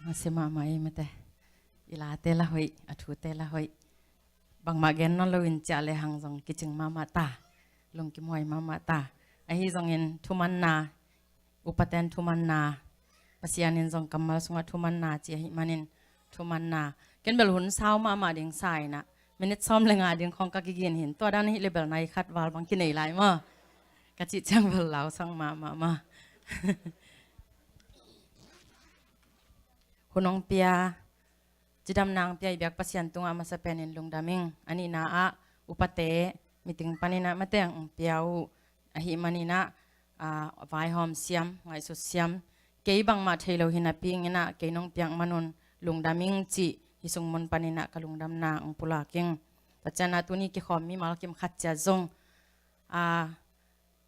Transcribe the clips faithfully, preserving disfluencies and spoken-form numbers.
Masi mahmah ei mate. I late la hoih, a thute la hoih. Bangmah gen nawn loin ciah lehang zong kicing mahmah ta. Lungkim huai mahmah ta. Ahi zongin thumanna, upaten thumanna, Pasian in zong kammal sungah thumanna ci ahih manin thumanna. Ken bel hun sau mahmah ding sa inah, minit sawm le nga ding khong ka kigin hi in. Tua dan ahih leh bel nai khat val bang kinei lai maw. Ka cih ciang bel lau sang mahmah maw. Hun hong pia, cidamna hong pia i biak Pasian tungah masa penin lungdam ing. A nihna ah upate, meeting panin ah mate hong pia uh ahih manin ah, ah, vaihawm siam, ngaihsut siam. Kei bangmah thei lo hi napi-in ah, kei nong piak man un lungdam ing cih hih sung mun panin ah ka lungdamna hong pulak ing. Tua ciangin ah tuni kikhawm mimal kim khat ciat zong, ah,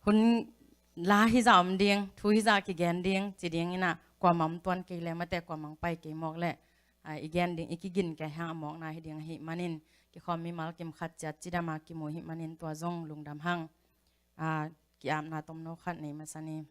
hun la hizah om ding, thu hizah kigen ding ci dingin ah, kuamah om tuan kei leh mate, kuamah hong pai kei mawk leh, ah, i gen ding, i kigin kei hang a mawkna hi ding ahih manin, kikhawm mimal kim khat ciat cidam a kimu ahih manin tua zong lungdam hang. Ah, ki-apna tomno khat nei masa ni.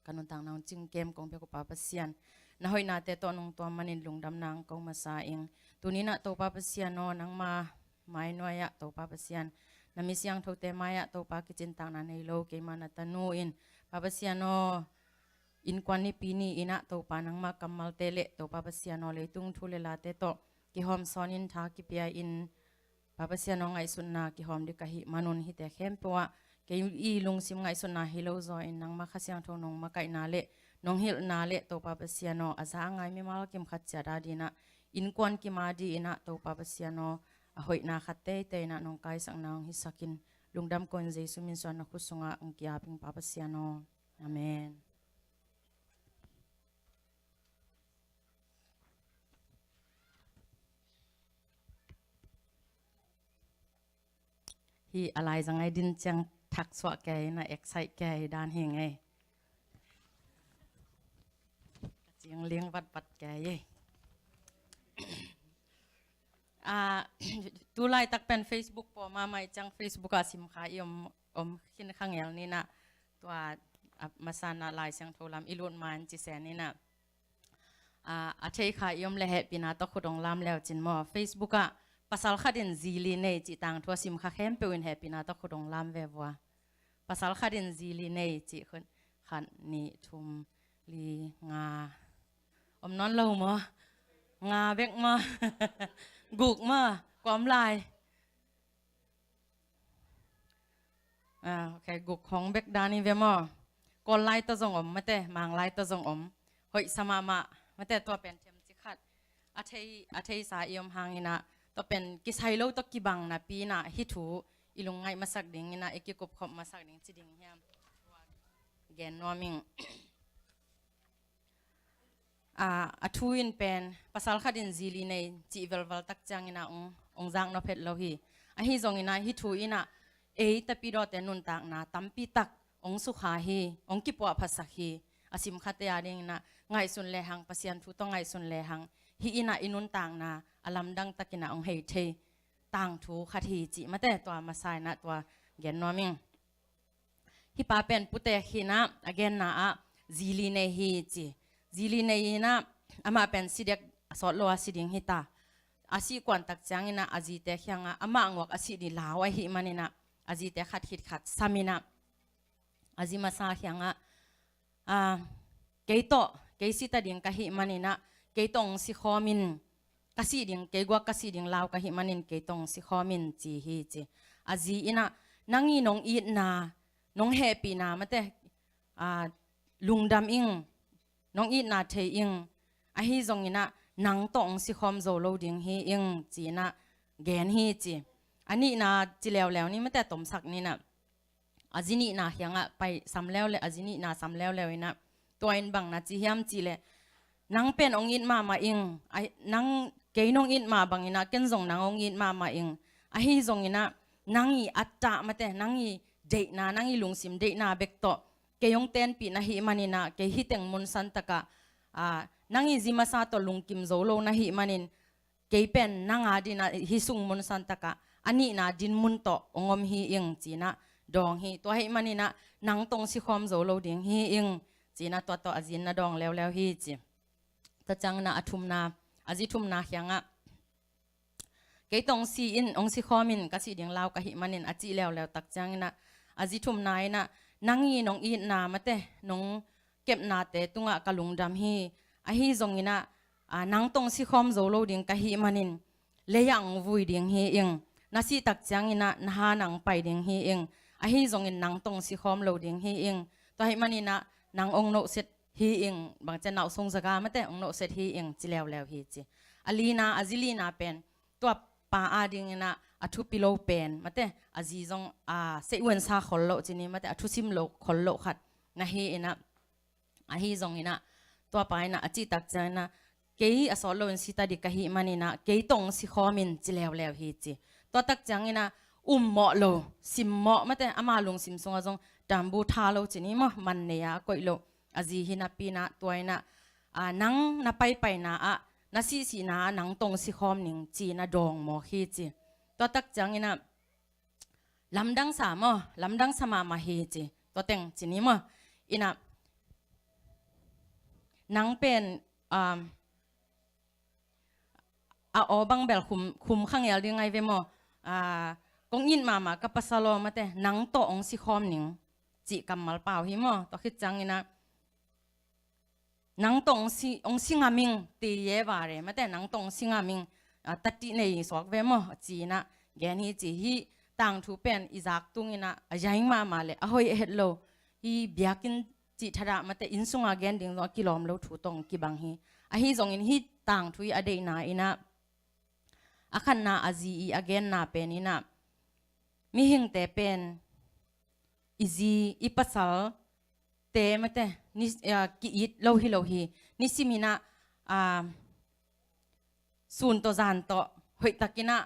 Ka nuntakna hong cingkem kong piak uh Pa Pasian, na hoihnate tawh nong tuam manin lungdamna hong ko masa ing. Tuni-in ah Topa Pasian aw, nangma mai nuai-ah Topa Pasian, na mi siangthote mai-ah Topa, kicintakna nei lo keima na tanu in, Pa Pasian aw, innkuan nipi ni-in ah Topa, nangma kammalte le Topa Pasian aw, leitung thu le late tawh kihawmsawn in, tha kipia in, Pa Pasian aw, ngaihsutna kihawm ding ka hih man un, hihte khempeuh ah kei i lungsim ngaihsutna hi lo zaw in, nangma Kha Siangtho nong makaihna le nong hilhna le Topa Pasian aw, a za a ngai mimal kim khat ciat adingin ah, innkuan kim adingin ah Topa Pasian aw, a hoihna khat teitei in ah nong kaisakna hong hisak in. Lungdam ko ing, Jesu min suang na khut sungah hong ki-ap ing Pa Pasian aw. Amen. Hih a laizang a i din ciang thak suak kei in ah, excite kei dan hi ing ei. Ka cing ling vatvat kei ei. Ah, tu laitak pen Facebook pawh mahmah i ciang, Facebook ah simkha i om, om khin kha ngel ni in ah, tua, ah, masa in ah Lai Siangtho lam i lut ma in ci sen ni in ah, ah, a thei kha i om leh hehpihna tawh khut hong lam le uh cin maw. Facebook ah pasal khat in zi li nei cih tangthu a simkha khempeuh in hehpihna tawh khut hong lam ve vua. Pasal khat in zi li nei cih khun, khat, nih, thum, li, nga. Om nawn lo maw? Nga bek maw? Guk maw? Kua om lai? Ah, ok, guk khong bek dan hi ve maw? Kawl lai tawh zong om mate, Mang lai tawh zong om. Hoih sa mahmah mate, tua pen themcik khat a thei, a theisa i om hangin ah, tua pen kisai lo tawh kibang napi-in ah, hih thu i lungngaih masak dingin ah, i kikupkhop masak ding ci ding hiam? Gen nuam ing. Ah, a thu in pen pasal khat in zi li nei cih velval tak ciangin ah hong, hong zak nop het lo hi. Ahi zongin ah hih thu in ah ei Tapidawte nuntakna tampi tak hong sukha hi, hong kipuahphatsak hi. A simkhate adingin ah ngaihsun lehang, Pasian thu tawh ngaihsun lehang, hih in ah i nuntakna a lamdang takin ah hong hei thei tangthu khat hi cih mate, tua masa in ah tua gen nuam ing. Hih pa pen putek hi in ah, a genna ah zi li nei hi ci. Zi li nei hi in ah, amah pen si dek a sawt lo a si ding hi ta. A sih kuan tak ciangin ah a zite kiangah, amah nguak a sih ding lau ahih manin ah, a zite khat khit khat sam in ah, a zi masa kiangah, ah, kei tawh, kei si ta ding ka hih manin ah, kei tawh hong si khawm in, ka sih ding, kei guak ka sih ding lau ka hih manin kei tawh hong si khawm in ci hi ci. A zi in ah, nang i nong itna, nong hehpihna mate, ah, lungdam ing, nong itna thei ing, ahi zongin ah nang tawh hong si khawm zo lo ding hi ing ci in ah gen hi ci. A nihna ci leuleu ni mate, tomsak ni in ah, a zi nihna kiangah pai sam leuleu, a zi nihna sam leuleu in ah, tua in bang na ci hiam cih leh, nang pen hong it mahmah ing, a, nang, kei nong it mah bangin ah ken zong nang hong it mahmah ing. Ahi zongin ah nang i attah mate, nang i deihna, nang i lungsim deihna bek tawh kei hong tenpih na hih manin ah, kei hih teng mun san takah, ah, nang i zi masa tawh lungkim zo lo na hih manin, kei pen nang adingin ah hih sung mun san takah a nihna din mun tawh hong om hi ing ci in ah dawng hi. Tua ahih manin ah nang tawh hong si khawm zo lo ding hi ing ci in ah tua tawh a zi in na dawng leuleu hi ci. Tua ciangin ah a thumna, a zi thumna kiangah, "Kei tawh hong si in, hong si khawm in, ka sih ding lau ka hih manin," a cih leuleu tak ciangin ah, a zi thumna in ah, "Nang i nong itna mate, nong kepnate tungah ka lungdam hi. Ahi zongin ah, aa, nang tawh hong si khawm zo lo ding ka hih manin, lei-ah hong vui ding hi ing. Na sih tak ciangin ah na han ah hong pai ding hi ing. Ahi zongin nang tawh hong si khawm lo ding hi ing. Tua hih manin ah nang hong nohset hi ing," bang ciang, "Nauhsung zaga mate hong nohset hi ing," ci leuleu hi ci. A lina, a zi lina pen, tua pa adingin ah a thupi lo pen mate, a zi zong, aa, seihwensa khol lo ci ni mate, a thusim lo khol lo khat na hi in ah, ahi zongin ah, tua pa in ah a cih tak ciangin ah, "Kei a sawt loin si ta ding ka hih manin ah, kei tawh hong si khawm in," ci leuleu hi ci. Tua tak ciangin ah, ummawh lo, simmawh mate, ama lungsim sungah zong tambu tha lo ci ni maw, man nei a koih lo a zi hi napi in ah, tua in ah, "Aa, nang na paipaina ah, na sihsihna ah nang tawh hong si khawm ning," ci-in ah dawng mawk hi ci. Tua tak ciangin ah, lamdang sa maw, lamdang sa mahmah hi ci. Tua teng ci ni maw. In ah, "Nang pen, um, a aw bang bel khum, khum kha ngel ding ai ve maw. Aa, kong it mahmah ka pasal aw mate, nang tawh hong si khawm ning," cih kammal pau hi maw. Tua khit ciangin ah, "Nang tawh hong si, hong si ngam ing, ti ye vare mate, nang tawh hong si ngam ing, aa, tati nei suak ve maw," ci-in ah gen hi ci. Hih tangthu pen i zak tungin ah a yaing mahmah le a hoih a het lo, hih biakinn cih thadah mate, inn sunga gen ding zong a kilawm lo thu tawh hong kibang hi. Ahi zongin hih tangthu i a deihna in ah, a khatna a zi i a genna pen in ah, mihingte pen i zi i pasalte mate, ni, aa, ki-it lo hi lo hi. Nisimin ah, aa, sun tawh zan tawh hoihtakin ah,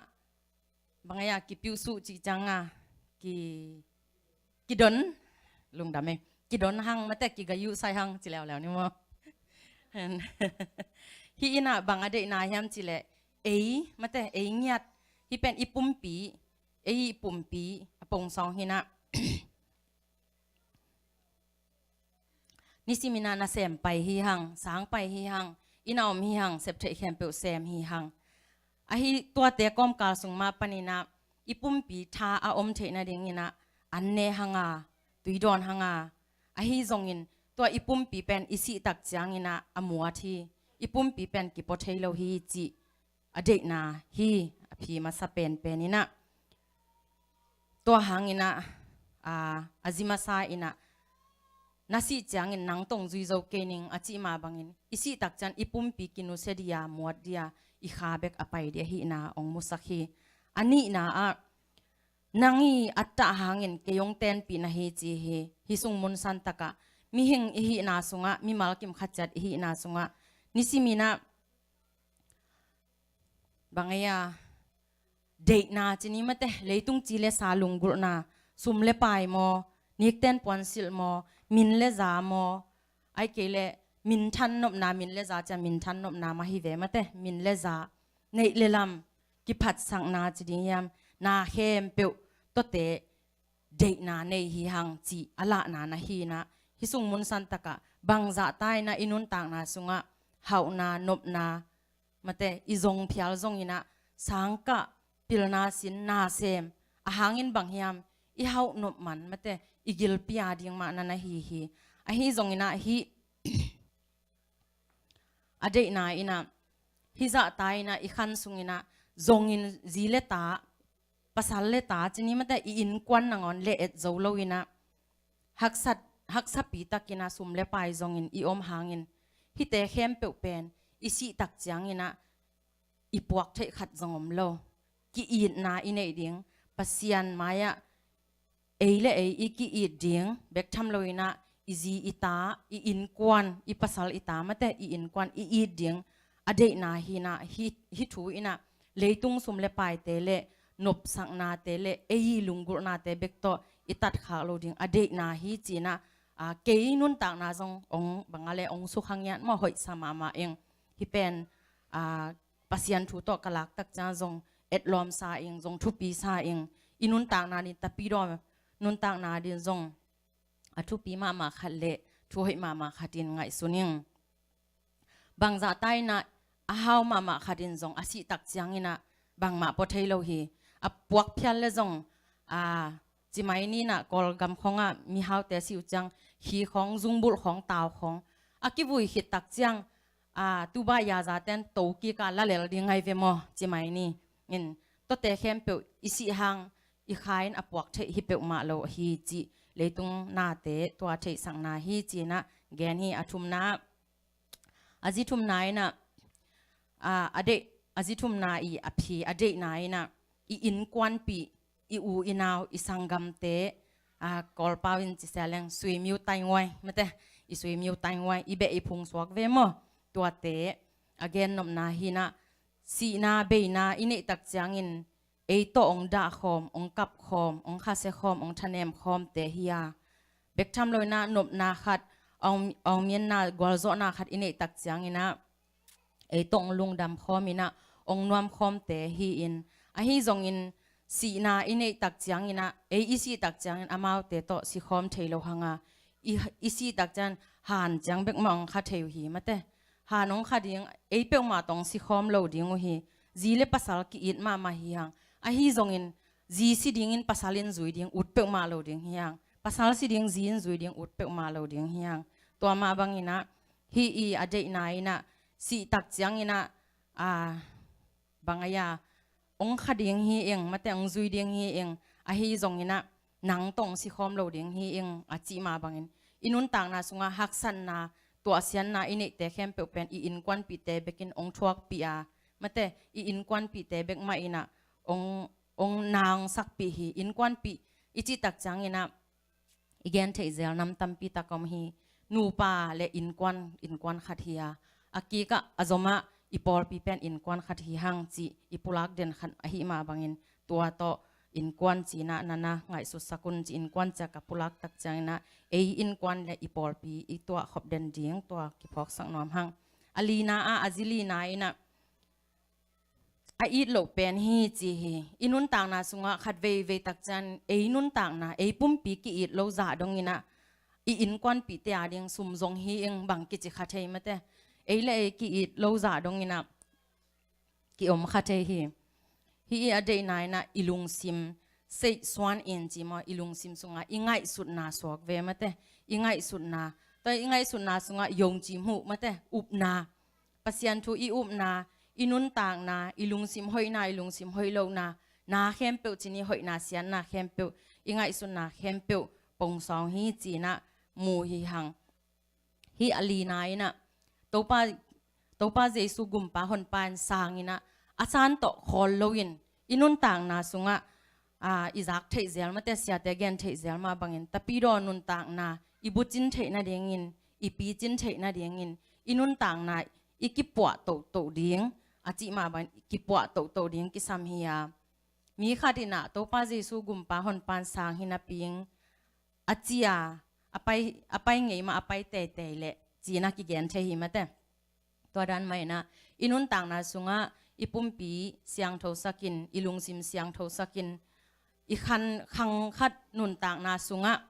bang ai-a, kipiuhsuh cih ciang a, ki, kidon, lungdam e, kidon hang mate, kigayuhsai hang ci leuleu ni maw. Hih in ah bang a deihna hiam cih leh, ei mate, ei ngiat, hih pen i pumpi, ei i pumpi a pong sawng hi in ah, nisimin ah nasem pai hi hang, sang pai hi hang, inn a om hi hang, septheih khempeuh sem hi hang. Ahi, tuate kawmkal sung mah panin ah i pumpi tha a om theih nadingin ah an ne hang a, tui dawn hang a, ahi zongin tua i pumpi pen i sih tak ciangin ah a muat hi. I pumpi pen kipua thei lo hi cih a deihna hi, a phi masa penpen in ah. Tua hangin ah, aa, a zi masa in ah, "Na sih ciangin nang tawh hong zui zo kei ning," a cih mah bangin, i sih tak ciang i pumpi kinusia ding a, muat ding a, i kha bek a pai ding ahihna hong musak hi. A nihna ah, "Nang i attah hangin kei hong tenpih na hi," ci hi. Hih sung mun santak ah, mihing i hihna sungah, mimal kim khat ciat i hihna sungah, nisimin ah, bang ai-a, deihna ci ni mate, leitung ci le sa lunggulhna, sum le pai maw, nikten puansilh maw, min le za maw, ahih kei leh minthan nopna, min le za ciang minthan nopna mah hi ve mate, min le za, neih le lam, kiphatsakna ci ding hiam, na khempeuh tuate deihna nei hi hang cih a lahna na hi in ah, hih sung mun santak ah bangzah ta in ah i nuntakna sungah hauhna, nopna, mate, i zong phial zongin ah, sangkah, pilna sin, nasem, a hangin bang hiam, i hauh nop man mate, i gilpi a ding mah na na hi hi. Ahi zongin ah hih a deihna in ah, hih zahta in ah i khan sungin ah, zongin zi le ta, pasal le ta ci ni mate, i innkuan nangawn le et zo lo in ah, haksat, haksapi takin ah sum le pai zongin i om hangin, hihte khempeuh pen i sih tak ciangin ah i puak theih khat zong om lo. Ki-itna i neih ding, Pasian mai-ah ei le ei i ki-it ding bek tham lo in ah, i zi i ta, i innkuan, i pasal i ta mate, i innkuan i it ding a deihna hi in ah, hih, hih thu in ah, leitung sum le paite le nopsaknate le ei lunggulhnate bek tawh i tatkhak lo ding a deihna hi ci in ah, aa, kei nuntakna zong hong, bang a le, hong sukha ngiat maw, hoihsa mahmah ing. Hih pen, aa, Pasian thu tawh ka lak tak ciang zong etlawmsa ing, zong thupisa ing. I nuntakna ding, tapidaw nuntakna ding zong a thupi mahmah khat le thu hoih mahmah khat in ngaihsun ing. Bangzah ta inah a hau mahmah khat in zong a sih tak cianginah bangmah pua thei lo hi. A puak phial le zong a, ci mai ni inah Kawlgam khawngah mihaute si uh ciang khi khawng, zungbulh khawng, tau khawng a kivui khit tak ciang a, tuba yazaten to kikah la lel ding ngai ve maw, ci mai ni. In tuate khempeuh i sih hang i kha in a puak theih hi peuhmah lo hi cih leitung nate tua theihsakna hi, ci inah gen hi. A thumna, a zi thumna inah a, a deih, a zi thumna i a phi a deihna inah i innkuanpih, i u i nau, i sanggamte, a, Kawlpau in ci sia leng suimiu tainguai, mate, i suimiu tainguai, i beh i phung suak ve maw, tuate a gennopna hi inah, sihna beina i neih tak ciangin ei tawh hong dahkhawm, hong kapkhawm, hong khasia khawm, hong thanem khawmte hi a, bek tham lo inah nopna khat, aung, aungmianna, gualzawhna khat i neih tak cianginah ei tawh hong lungdam khawm inah hong nuam khawmte hi-in, ahi zongin sihna i neih tak cianginah ei i sih tak ciangin amaute tawh si khawm thei lo hang a, i, i sih tak ciang han ciang bek mah hong kha thei uh hi, mate. Han hong kha ding, ei peuhmah tawh hong si khawm lo ding uh hi. Zi le pasal ki-it mahmah hi hang. Ahi zongin zi si dingin pasal in zui ding ut peuhmah lo ding hi hang. Pasal si ding zi in zui ding ut peuhmah lo ding hi hang. Tua mah banginah hih i a deihna inah sih tak cianginah a, bang a ya, hong kha ding hi ing, mate, hong zui ding hi ing, ahi zonginah nang tawh hong si khawm lo ding hi ing, a cih mah bangin i nuntakna sungah haksatna, tuahsiatna i neihte khempeuh pen i innkuanpihte bekin hong thuakpih a, mate, i innkuanpihte bek mah inah hong, hong na hong sakpih hi. Innkuanpih i cih tak cianginah i gen theih zel nam tampi tak om hi. Nupa le innkuan, innkuan khat hi a, a kikah a zomah i pawlpi pen innkuan khat hi hang cih i pulak den khat ahih mah bangin tua tawh innkuan ci inah nana ngaihsutsak un, ci innkuan ci a ka pulak tak cianginah ei innkuan le i pawlpi i tuah khop den ding tua kiphawksak nuam hang. A lina ah, a zi lina inah a it loh pen hi, ci hi. I nuntakna sungah khat veivei tak ciang ei nuntakna, ei pumpi ki-it lo zah donginah i innkuanpihte a ding sum zong hi ing bang kici kha thei, mate. Ei le ei ki-it lo zah donginah ki-om kha thei hi. Hih i a deihna inah i lungsim seihsuan in, ci maw, i lungsim sungah i ngaihsutna suak ve, mate. I ngaihsutna, tua i ngaihsutna sungah yongci muh, mate, upna, Pasian thu i upna, i nuntakna, i lungsim hoihna, i lungsim hoih lohna, na khempeuh ci ni, hoihna siatna khempeuh, i ngaihsutna khempeuh pong sawng hi, ci inah mu hi hang. Hih a lina inah Topa, Topa Jesu gumpa honpa in sang inah a san tawh khawl loin i nuntakna sungah a, i zak theih zel, mate, siate gen theih zel mah bangin tapidaw nuntakna i bucin theih nadingin, i picin theih nadingin i nuntakna i kipuah tohtoh ding, a cih mah bangin i kipuah tohtoh ding kisam hi a. Mi khat inah Topa Jesu gumpa honpa in sang hi napi ing, a ci a, a pai, a pai ngei mah, a pai teitei leh, ci inah kigen thei hi, mate. Tua dan mah inah i nuntakna sungah i pumpi siangthosakin, i lungsim siangthosakin, i khan khang khat nuntakna sungah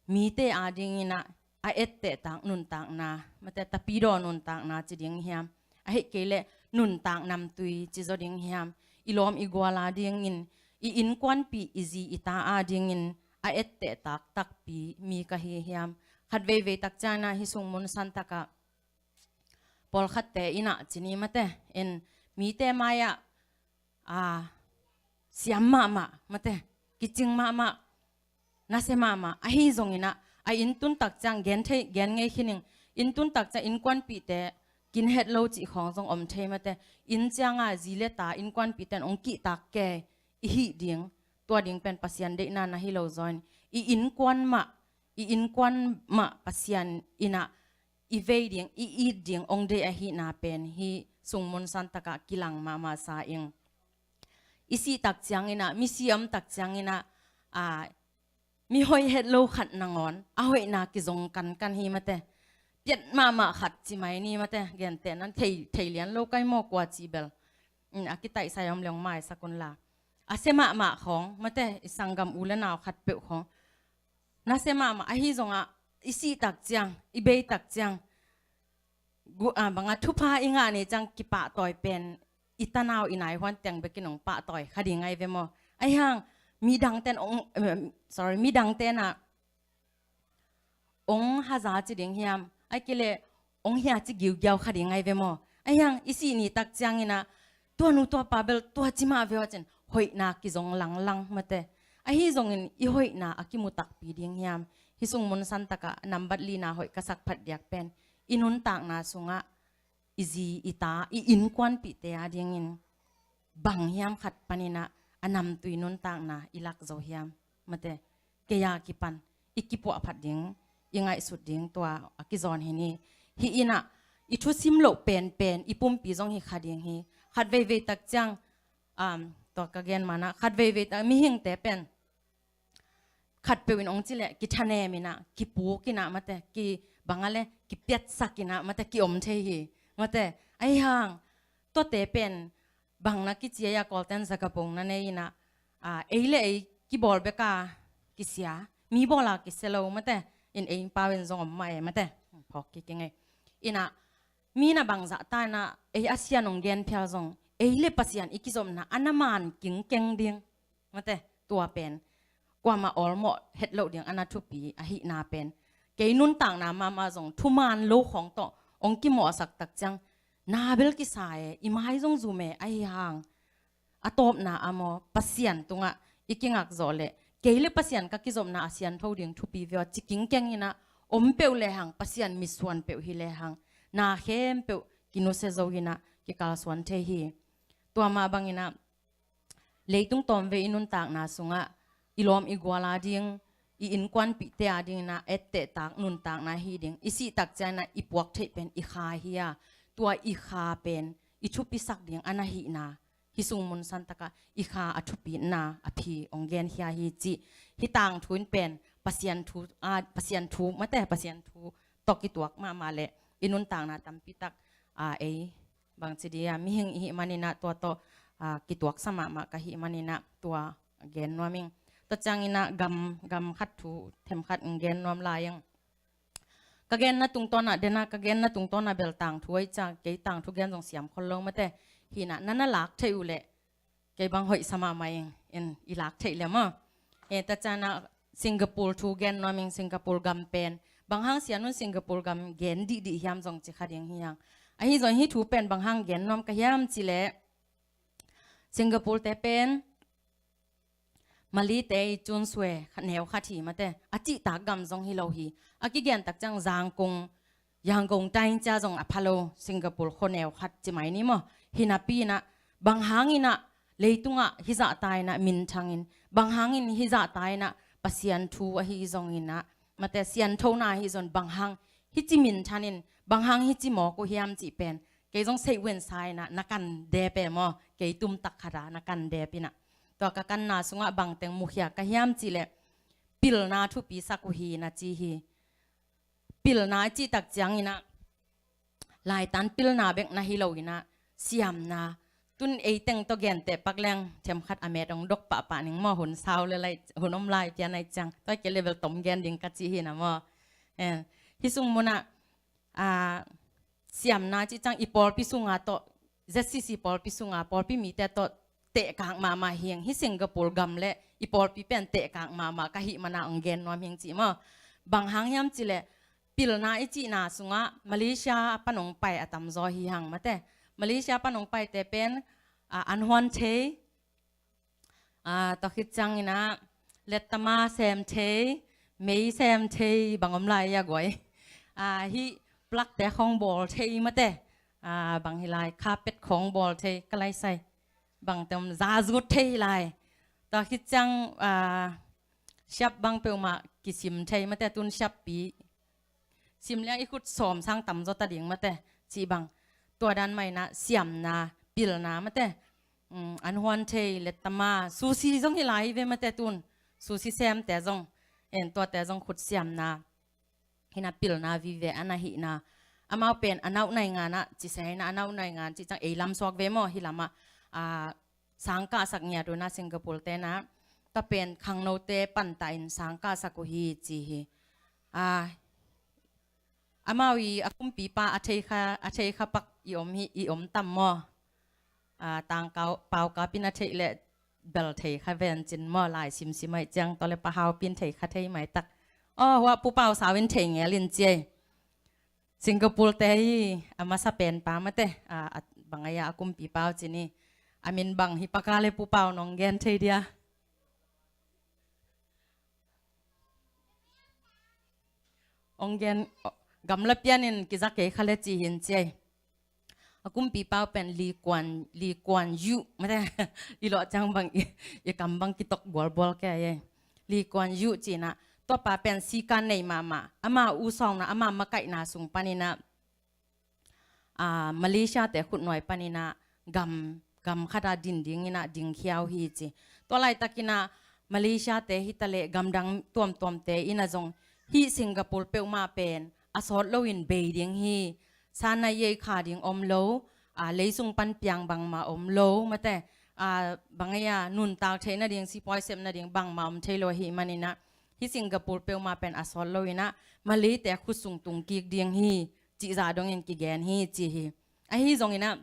mite a dinginah a ettehtak nuntakna, mate, tapidaw nuntakna ci ding hiam, ahih kei leh nuntak namtui ci zaw ding hiam, i lawm i gual a dingin, i innkuanpih, i zi i ta a dingin a ettehtak takpi mi ka hi hiam? Khat veivei tak cianginah hih sung mun santakah pawlkhatte inah ci ni, mate, in mite mai-ah a, siam mahmah, mate, kicing mahmah, nasia mahmah, ahi zonginah a inn tun tak ciang gen thei, gen ngei khin ing, inn tun tak ciang innkuanpihte kin het lo cih khawng zong om thei, mate. Inn cianga zi le ta, innkuanpihte in hong kihtak kei i hih ding, tua ding pen Pasian deihna na hi lo zaw in, i innkuan mah, i innkuan mah Pasian inah i vei ding, i it ding hong deih ahihna pen hih sung mun santakah kilang mahmah sa ing. I sih tak cianginah, misi a om tak cianginah a, mi hoih het lo khat nangawn a hoihna kizong kankan hi, mate. Piat mahmah khat ci mai ni, mate, gentehna thei, thei lian lo kai maw, kua ci bel, mm, a kitaihsa i om leng maisak unla, a sia mahmah khawng, mate, i sanggam u le nau khatpeuh khawng nasia mahmah, ahi zongah i sih tak ciang, i bei tak ciang gu-, ah, bang a thupha i ngah ni ciang kipahtawi pen i tanau i nai huan teng bekin hong pahtawi kha ding ahi ve maw? Ahi hang midang ten hong, em, sorry, midang ten ah hong haza ci ding hiam, ahih kei leh hong hia ci giugiau kha ding ahi ve maw? Ahi hang i sih ni tak ciangin ah tua nu tua pa bel tua ci mah ve aw cin hoihna kizong langlang mate. Ahi zongin i hoihna a kimu takpi ding hiam? Hih sung mun santak ah nambat lina hoih ka sak phat diak pen i nuntakna sungah i zi, i ta, i innkuanpihte a dingin bang hiam khat panin ah a namtui nuntakna i lak zo hiam? Mate, kei a kipan i kipuah phat ding, i ngaihsut ding tua a kizawn hi ni. Hih in ah i thusim loh penpen i pumpi zong hi kha ding hi. Khat veivei tak ciang, um, tua ka gen man ah, khat veivei tak mihingte pen khatpeuh in hong ci leh kithanem in ah, kipuk in ah mate, ki bang a le, kipiatsak in ah mate, kiom thei hi. Mate, ahi hang tuate pen bang na kici a, Kawlten zakapung na nei in ah, ah, ei le ei kibawl bek a kisia, mi bawl a kisia lo mate, in ei pau in zong om mah e mate, phawk kik ing ei. In ah mi na bangzah ta in ah ei a sian hong gen phial zong ei le Pasian i kizopna a na man kingkeng ding. Mate, tua pen kuamah awlmawh het loh ding a na thupi ahihna pen kei nuntakna mahmah zong thuman lo khawng tawh hong kimawhsak tak ciang na bel kisa e, i mai zong zum e, ahi hang a tawpna ah maw Pasian tungah i kingak zawh leh kei le Pasian ka kizopna a siantho ding thupi ve aw ci kingkeng in ah om peuh lehang, Pasian mitsuan peuh hi lehang na khempeuh kinusia zo in ah kikalsuan thei hi. Tua mah bangin ah leitung tawmvei i nuntakna sungah i lawm i gual a ding, i innkuanpihte a ding in ah ettehtak nuntakna hi ding, i sih tak ciang in ah i puak theih pen i kha hi a, tua i kha pen i thupisak ding a na hihna, hih sung mun santak ah i kha a thupina a phi hong genkhia hi cih hih tangthu in pen Pasian thu, ah, Pasian thu mate, Pasian thu tawh kituak mahmah leh i nuntakna tampi tak, ah, ei bangci dia mihing i hih manin ah tua tawh, ah, kituaksa mahmah ka hih manin ah tua gen nuam ing. Tua ciangin ah gam, gam khat thu themkhat in gen nuam lai ing. Ka genna tungtawn ah, den ah ka genna tungtawn ah bel tangthu ahi ciang kei tangthu gen zong siam khol lo mate. Hi in ah na na lak theih uh leh kei bang hoihsa mahmah ing, in i lak theih leh maw. Eh, tua ciang ah Singapore thu gen nuam ing, Singapore gam pen. Bang hang sian un Singapore gam gen dihdih hiam zong ci kha ding hi hang. Ahi zong hih thu pen bang hang gen nuam ka hiam cih leh Singapore te pen Malay te i cun sue khat neu khat hi mate. A cihtak gam zong hi lo hi. A kigen tak ciang Zangkong, Yangon time cia zong a pha lo, Singapore khua neu khat ci mai ni maw. Hi napi in ah bang hangin ah leitungah hih zahta in ah minthang in, bang hangin hih zahta in ah Pasian thu ahi zongin ah mate sianthona ahi zong bang hang hih ci minthan in, bang hang hih ci mawk uh hiam cih pen kei zong seih uh in sa in ah na kan dep e maw, kei tumtak khat ah na kan dep in ah. Tua ka kanna sungah bangteng mukhia ka hiam cih leh pilna thupi sak uh hi na ci hi. Pilna i cih tak ciangin ah laitan pilna bek na hi lo in ah siamna, tun ei teng tawh genteh pak leng themkhat a met hong dok pahpah ning maw, hun sau le lai, hun om lai pian ahi ciang, tua kei le bel tom gen ding ka ci hi na maw. Eh, hih sung mun ah, ah, siamna cih ciang i pawlpi sunga tawh, Z C C pawlpi sunga pawlpi mite tawh tehkak mahmah hi ing, hih Singapore gam le i pawlpi pen tehkak mahmah ka hih man ah hong gen nuam hi ing cih maw. Bang hang hiam cih leh pilna i cihna sungah Malaysia pan hong pai a tamzaw hi hang mate. Malaysia pan hong paite pen, ah, an huan thei, ah, tua khit ciangin ah lettama sem thei, mei sem thei, bang om lai a guai. Ah, hih plakte khawng bawl thei mate. Ah, bang hi lai, carpet khawng bawl thei ka lai sai. Bangte om, za zut thei hi lai. Tua khit ciang, ah, siap bang peuhmah kisim thei mate, tun siappi sim liang i khut sawm sang tamzaw ta ding mate, cih bang. Tua dan mah in ah siamna, pilna mate. Um, an huan thei, lettama, sushi zong hi lai ve mate tun. Sushi semte zong, en tuate zong khut siamna. Hi in ah pilna vive a na hihna. Amau pen a nauh naingan ah, ci se hi in ah a nauh naingan, cih ciang ei lam suak ve maw, hih lamah, ah, sang kahsak ngiat uh in ah Singapore te in ah, tua pen khangnote pantah in sang kahsak uh hi ci hi. Ah, Amau i a kumpipa a thei kha, a thei kha pak i om hi, i om tam maw? A, tangkau, paukap in a theih leh bel thei kha ven cin maw, lai simsim aih ciang tawh le Pa Hau pi in thei kha thei mai tak. Aw, hua Pu Pau Sau in thei ngel in ci ei. Singapore te hi a masa pen pa mate, a, a, bang ai a kumpipa uh cin hi. A min bang hi pak a le Pu Pau nong gen thei dia. Ong gen, gamla pianin kiza kei kha le ci hin ci ei. A kumpipa uh pen Lee Kuan, Lee Kuan Yew, mate, i lawh ciang bang, i, i kam bang kitok bualbual kei ei. Lee Kuan Yew ci-in ah, tua pa pen sikan nei mahmah, ama u sawngna, ama makaihna sung panin ah, a, Malaysia te khutnuai panin ah gam, gam khat ah din dingin ah dingkhia uh hi ci. Tua laitakin ah Malaysia te hi ta leh gamdang tuamtuamte in ah zong hih Singapore peuhmah pen a sawt loin bei ding hi. Sana yei kha ding om lo, a, leisung pan piang bangmah om lo, mate, a, bang ai a nuntak theih nading, sipuai sep nading bangmah om thei lo ahih manin ah hih Singapore peuhmah pen a sawt loin ah Malay te khut sung tung kik ding hi, cih zah dongin kigen hi ci hi. Ahi zongin ah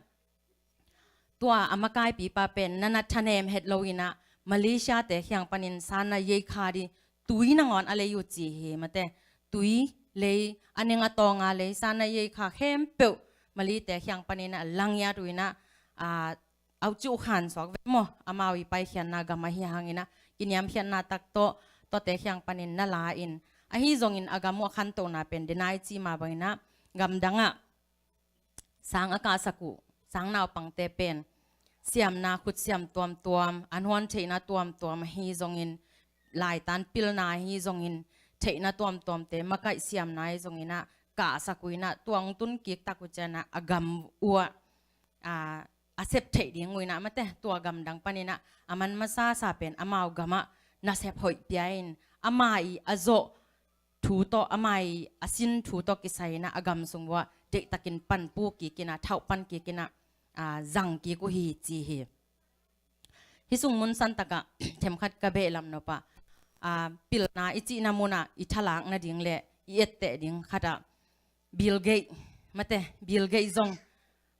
tua a makaipipa pen na na thanem het loin ah Malaysia te kiang panin sana yei kha di tui nangawn a lei uh ci hi, mate, tui lei a neng a tawng a lei sana yei kha khempeuh Malay te kiang panin ah langiat uh in ah, a, auh ciuh khan suak ve maw, amau i paikhiatna gam ahi hangin ah kiniamkhiatna tak tawh tuate kiang panin na la in, ahi zongin a gam uh a khantohna pen denai ci mah bangin ah gamdang ah sang a kahsak uh, sang naupangte pen siamna, khutsiam tuamtuam, an huan theihna tuamtuam ahi zongin, laitan pilna ahi zongin, theihna tuamtuamte makaih siamna ahi zongin ah kahsak uh in ah tua ong tun kik tak uh ciang ah a gam uh ah, a, a sep theih ding uh in ah, mate, tua gamdang panin ah a man masasa pen amau gam ah nasep hoih pia in, ama i a zawh thu tawh, ama i a sin thu tawh kisai in ah a gam sung uh ah deihtakin panpih kik in ah, thauh pan kik in ah, a, zang kik uh hi ci hi. Hih sung mun san tak ah themkhat ka behlap nop ah, a, pilna i cihna mun ah i thalak nading le i etteh ding khat ah Bill Gates, mate, Bill Gates zong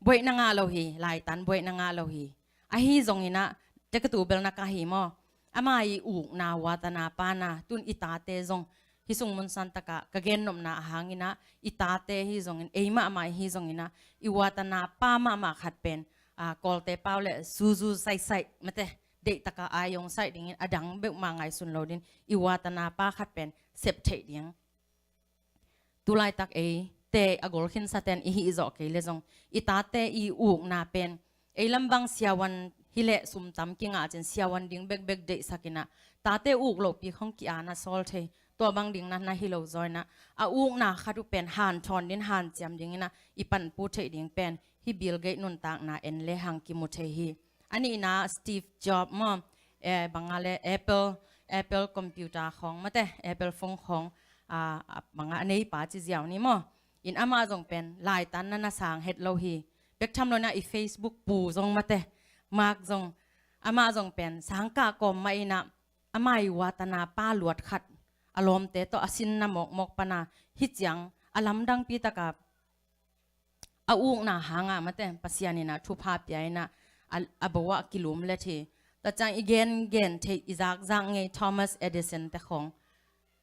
buaihna ngah lo hi, laitan buaihna ngah lo hi. Ahi zongin ah, tek a tu bel na kah hi maw, ama i ukna, uatana pana, tun i tate zong, hih sung mun san tak ah ka gennopna a hangin ah, i tate hi zongin, ei mahmah hi zongin ah, i uatana pa mahmah khat pen, a, Kawlte pau le zuzu saihsaih, mate, deihtak a ai ong saih dingin, a dang beuh mah ngaihsun lo dingin, i uatana pa khat pen sep theih ding. Tulaitak eite a gol khinsa ten i hih zawh kei le zong, i tate i ukna pen ei lam bang siavuan hi leh sum tam kingah cin siavuan ding bekbek deihsak in ah, tate uk lohpi khong ki-ana sawl thei, tua bang ding na na hi lo zaw in ah, a ukna khat uh pen hanthawn ding, hanciam dingin ah i panpih theih ding pen hih Bill Gates nuntakna en le hang kimu thei hi. A nihna Steve Jobs maw, eh, bang a le Apple, Apple computer khawng, mate, Apple phone khawng, a, a, bang a neipa ci ziau ni maw. In amah zong pen laitan na na sang het lo hi. Bek tham lo in ah i Facebook pu zong, mate, Mark zong, amah zong pen sang kah kawm mah in ah, ama i uatana pa luat khat, a lawmte tawh a sinna mawkmawk pan ah, hih ciang a lamdangpi tak ah a ukna hang ah, mate, Pasian in ah thupha pia in ah, a, a bo ah kilumlet hi. Tua ciang i gengen theih, i zakzak ngei Thomas Edison te khawng,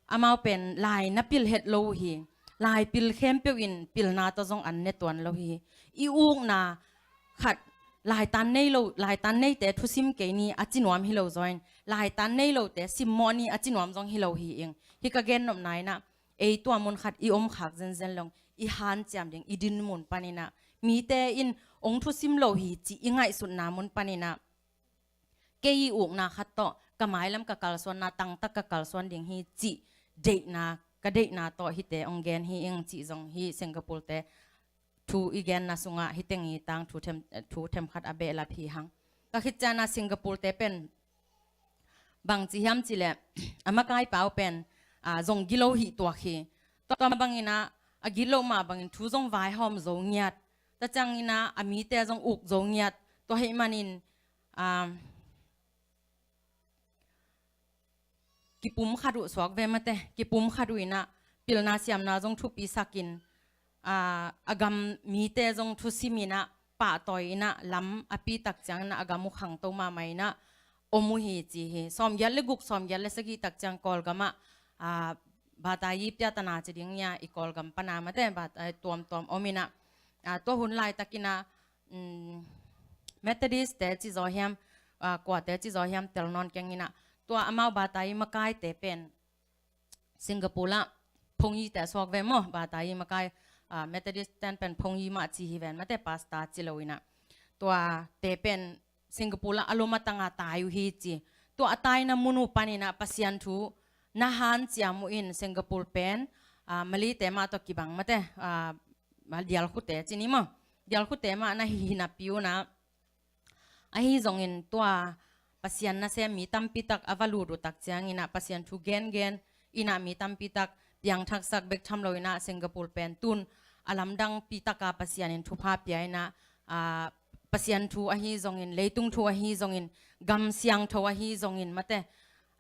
amau pen lai na pil het lo uh hi. Lai pil khempeuh in pilna tawh zong an ne tuan lo hi. I ukna khat, laitan nei lo, laitan neite thusim kei ni a ci nuam hi lo zaw in, laitan nei lote simmawh ni a ci nuam zong hi lo hi ing. Hih ka gennopna in ah, ei tua mun khat i omkhak zenzen leng, i hanciam ding, i dinmun panin ah, mite in ong thusim lo hi cih i ngaihsutna mun panin ah, kei i ukna khat tawh ka mailam ka kalsuanna tangtak ka kalsuan ding hi cih deihna, ka deihna tawh hihte ong gen hi ing cih zong hih Singapore te thu i genna sungah hih teng i tang thu them, thu themkhat a behlap hi hang. Ka khit ciang ah Singapore te pen bangci hiam cih leh, a makaipa uh pen, a, zong gilo hih tuak hi. Tua mah bangin ah, a gilo mah bangin thu zong vaihawm zo ngiat. Tua ciangin ah a mite zong uk zo ngiat. Tua ahih manin, a, kipum khat uh suak ve, mate, kipum khat uh in ah pilna siamna zong thupisak in, a, a gam mite zong thusim in ah, pahtawi in ah, lam a pi tak ciangin ah, a gam uh khangto mahmah in ah om uh hi ci hi. Sawmgiat le guk, sawmgiat le sagih tak ciang Kawlgam ah, a, batayi piatana ci ding hi a, i Kawlgam pana mate, batayi tuamtuam om in ah, a, tua hun laitakin ah, um, Methodist te ci zaw hiam, a, kuate ci zaw hiam tel nawn keng in ah, tua amau batayi makaite pen Singapore ah phongyi te a suak ve maw, batayi makai, a, Methodist ten pen phongyi mah ci hi ven mate, pastor ci lo in ah. Tua te pen Singapore ah a lom a tang a tai uh hi ci. Tua a taina mun uh panin ah Pasian thu na hanciam uh in Singapore pen, a, Malay te mah tawh kibang mate, a, dialkhute ci ni maw. Dialkhute mah na hi napi un ah, ahi zongin tua Pasian nasem mi tampi tak a va lut uh tak ciangin ah Pasian thu gengen in ah mi tampi tak piangthaksak bek tham lo in ah Singapore pen tun a lamdangpi taka Pasian in thupha pia in ah, a, Pasian thu ahi zongin, leitung thu ahi zongin, gam siangtho ahi zongin mate,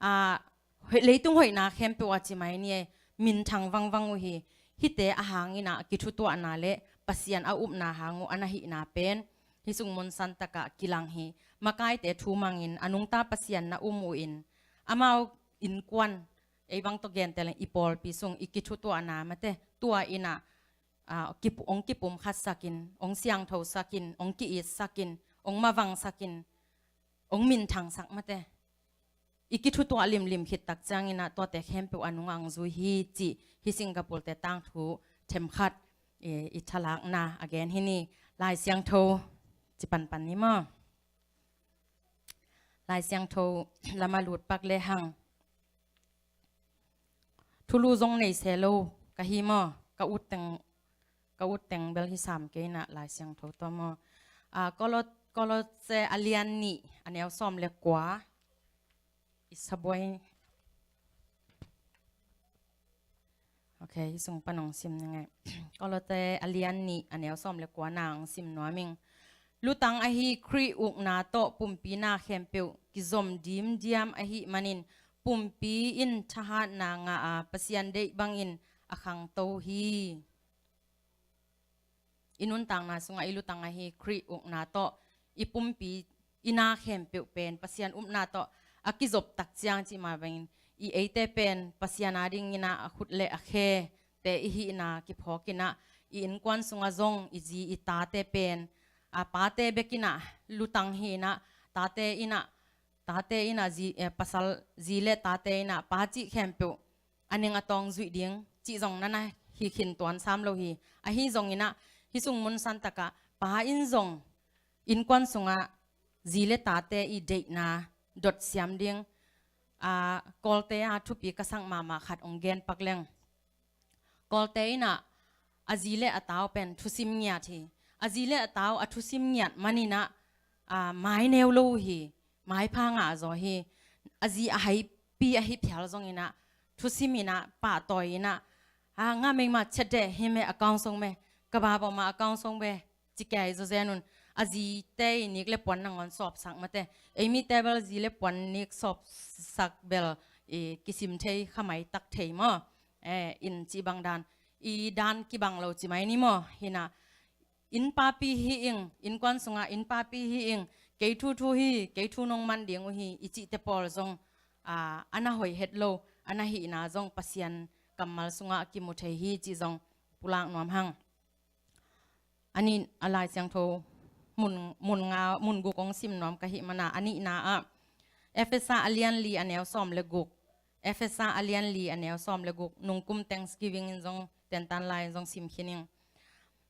a, hoi-, leitung hoihna khempeuh a ci mai ni e, minthang vangvang uh hi. Hihte a hangin ah kithutuahna le Pasian a upna hang uh a na hihna pen hih sung mun san takah kilang hi. Makaite thu mangin a nungta Pasian na um uh in, amau innkuan, ei bang tawh genteh leng i pawlpi sung i kithutuahna mate, tua in ah, a, kipu-, ong kipumkhatsakin, ong siangthosakin, ong ki-itsakin, ong mavangsakin, ong minthangsak mate. I kithutuah limlim khit tak ciangin ah tuate khempeuh a nungah ong zui hi cih hih Singapore te tangthu themkhat, e, i thalakna a gen hi ni. Lai Siangtho ci panpan ni maw. Lai Siangtho lam a lut pak lehang. Thulu zong nei se lo ka hi maw, ka ut teng, ka ut teng bel hi sam kei in ah Lai Siangtho tawh maw. A, Kolot-, Kolose a lian nih a neu sawm le kua. I sabuai. Ok, hih sung pan ong sim ni ngei. Kolose a lian nih a neu sawm le kua na ong sim nuam ing. Lutang ahi Khrih ukna tawh pumpi na khempeuh kizom dimdiam ahih manin pumpi in thahatna ngah a Pasian deih bangin a khangto hi. I nuntakna sungah i lutang ahi Khrih ukna tawh i pumpi i na khempeuh pen Pasian upna tawh a kizop tak ciang cih mah bangin i eite pen Pasian a dingin ah a khut le a khe te i hihna kiphawk in ah i innkuan sungah zong i zi i tate pen, a, pate bek in ah lutang hi in ah tate in ah, tate in ah zi, eh, pasal zi le tate in ah pa cih khempeuh a ning a tawng zuih ding cih zong na na hi khin tuan sam lo hi. Ahi zongin ah hih sung mun san takah pa in zong innkuan sungah zi le tate i deihna dot siam ding, a, Kawlte a thupi ka sak mahmah khat ong gen pak leng. Kawlte in ah a zi le a tau pen thusim ngiat hi. A zi le a tau a thusim ngiat manin ah, a, mai neu lo uh hi. Maipha ngah zaw hi. A zi a haipi ahi phial zongin ah thusim in ah pahtawi in ah, a, ngah mei mah chet deh hi meh, a kaung song meh, ka ba bawm ah a kaung song meh, ci kei zaw zen un. A zite i nik le puan nangawn sawpsak mate. Ei mite bel zi le puan nik sawpsak bel i kisim thei kha mai tak thei maw. Eh, in cih bang dan, i dan kibang lo ci mai ni maw. Hi in ah inn papi hi ing, innkuan sungah inn papi hi ing, kei thu thu hi, kei thu nong man ding uh hi, i cihte pawl zong, a, a na hoih het lo, a na hihna zong Pasian kammal sungah kimu thei hi cih zong pulak nuam hang. A nih a Lai Siangtho mun, mun nga, mun guk ong sim nuam ka hih man a, a nihna ah Efesa a lian li a neu sawm le guk. Efesa a lian li a neu sawm le guk, nungkum Thanksgiving in zong tentan lai in zong sim khin ing.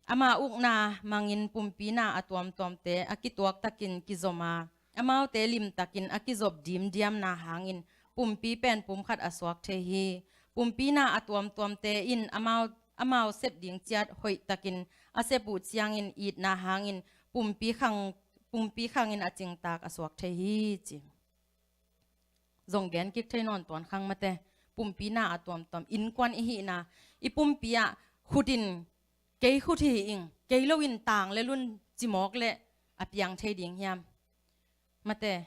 Ama ukna mangin pumpi na a tuamtuamte a kituak takin kizom a, amaute limtakin a kizop dimdiamna hangin pumpi pen pum khat a suak thei hi. Pumpi na a tuamtuamte in amau, amau sep ding ciat hoih takin a sep uh ciangin itna hangin pumpi khang, pumpi khangin a cingtak a suak thei hi ci. Zong gen kik thei nawn tuan khang mate. Pumpi na a tuamtuam, innkuan i hihna, i pumpi ah khut in, kei khut hi ing, kei lo in tang le lun ci mawk le a piang thei ding hiam? Mate,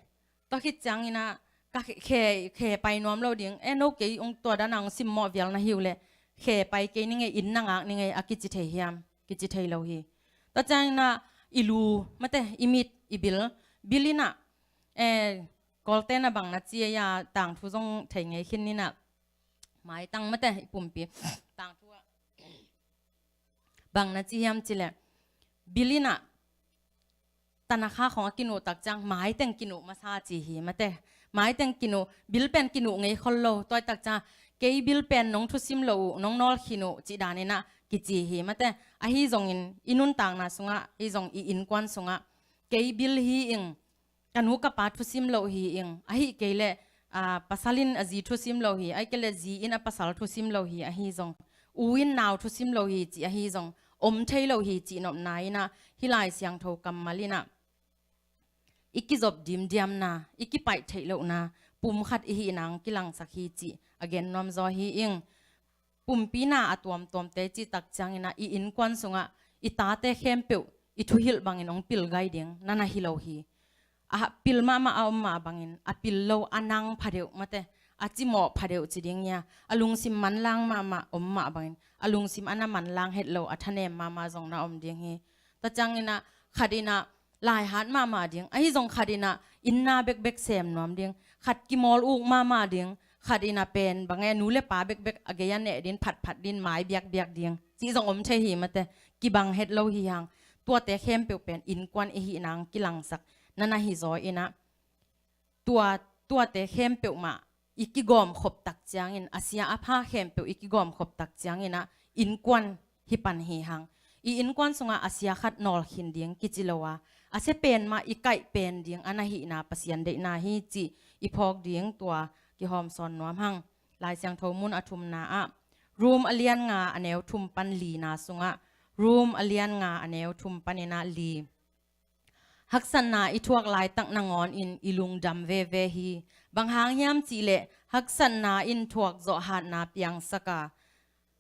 tua khit ciangin ah ka khe, khe, khe pai nuam lo ding. E no, kei ong tua dan a ong simmawh vial na hi uh leh, khe pai kei ning ei, inn na ngak ning ei a kici thei hiam? Kici thei lo hi. Tua ciangin ah i lu, mate, i mit, i bil, bil in ah, eh, Kawlte'n ah bang na ci ei a, tangthu zong thei ngei khin ni in ah, maitang, mate, i pumpi tangthu ah bang na ci hiam cih leh, bil in ah tanakha khong a kinuh tak ciang maiteng kinuh masa ci hi, mate. Maiteng kinuh, bil pen kinuh ngei khol lo. Tua tak ciang kei bil pen nong thusim lo uh, nong nawl khin uh, cih dan in ah kici hi, mate. Ahi zongin i nuntakna sungah, ahi zong i innkuan sungah, kei bil hi ing, ka nu ka pa thusim lo hi ing, ahih kei leh, aa, pasal in a zi thusim lo hi, ahih kei leh zi in a pasal thusim lo hi, ahi zong u in nau thusim lo hi cih ahi zong om thei lo hi cih nopna in ah, hih Lai Siangtho kammal in ah i kizop dimdiamna, i kipaih theih lohna pum khat i hih nang kilangsak hi cih a gen nuam zaw hi ing. Pumpina a tuamtuamte cih tak ciangin ah i innkuan sungah i tate khempeuh i thuhilh bangin hong pil gai ding na na hi lo hi. A pil mahmah a om mah bangin a pil lo, a nang phadeuh, mate, a cimawh phadeuh ci ding hi a, a lungsim manlang mahmah om mah bangin a lungsim a na manlang het lo, a thanem mahmah zong na om ding hi. Tua ciangin ah khat in ah laihat mahmah ding, ahi zong khat in ah inn na bekbek sem nuam ding, khat kimawl uk mahmah ding, khat in ah pen bang e, nu le pa bekbek a gei a neh din, phatphat din, mai biakbiak ding cih zong om thei hi, mate. Kibang het lo hi hang. Tuate khempeuh pen innkuan i hih nang kilangsak na na hi zaw in ah, tua, tuate khempeuh mah i kigawm khop tak ciangin, a sia a pha khempeuh i kigawm khop tak ciangin ah innkuan hi pan hi hang. I innkuan sungah a sia khat nawl khin ding kici lo a, a sia pen mah i kaih pen ding a na hihna Pasian deihna hi cih i phawk ding, tua kihawm sawn nuam hang. Lai Siangtho mun a thumna ah, Rom a lian nga a neu thum pan lina sungah, Rom a lian nga a neu thum panin ah li. Haksatna i thuak laitak nangawn in i lungdam veve hi. Bang hang hiam cih leh haksatna in thuak zawh hatna piangsak a,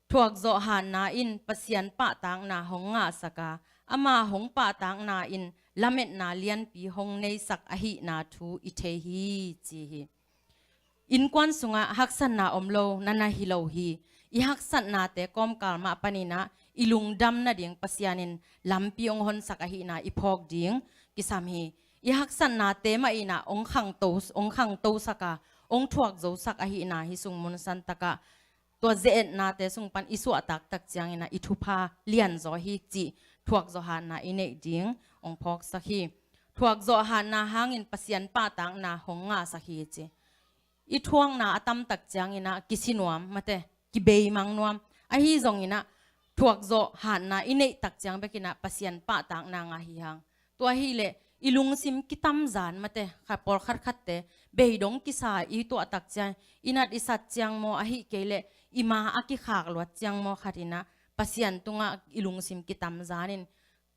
thuak zawh hatna in Pasian pahtakna hong ngahsak a, ama hong pahtakna in lametna lianpi hong neisak ahihna thu i thei hi, ci hi. Innkuan sungah haksatna om lo na na hi lo hi. I haksatnate kawmkal mah panin ah i lungdam nading Pasian in lampi hong honsak ahihna i phawk ding kisam hi. I haksatnate mah in ah hong khangto, hong khangtosak a, hong thuak zosak ahihna hih sung mun santak ah, tua ze-etnate sung pan i suahtak tak ciangin ah i thupha lianzaw hi cih thuak zawh hatna i neih ding hong phawksak hi. Thuak zawh hatna hangin Pasian pahtakna hong ngahsak hi, ci. I thuakna a tam tak ciangin ah kisi nuam, mate, kibeimang nuam. Ahi zongin ah thuak zawh hatna i neih tak ciang bekin ah Pasian pahtakna ngah hi hang. Tua hi leh i lungsim kitamzan, mate, kha pawlkhat khatte beidong kisa i tuah tak ciang, i nat i sat ciang maw, ahih kei leh i ma a kikhak luat ciang maw, khat in ah Pasian tungah i lungsim kitamzan in,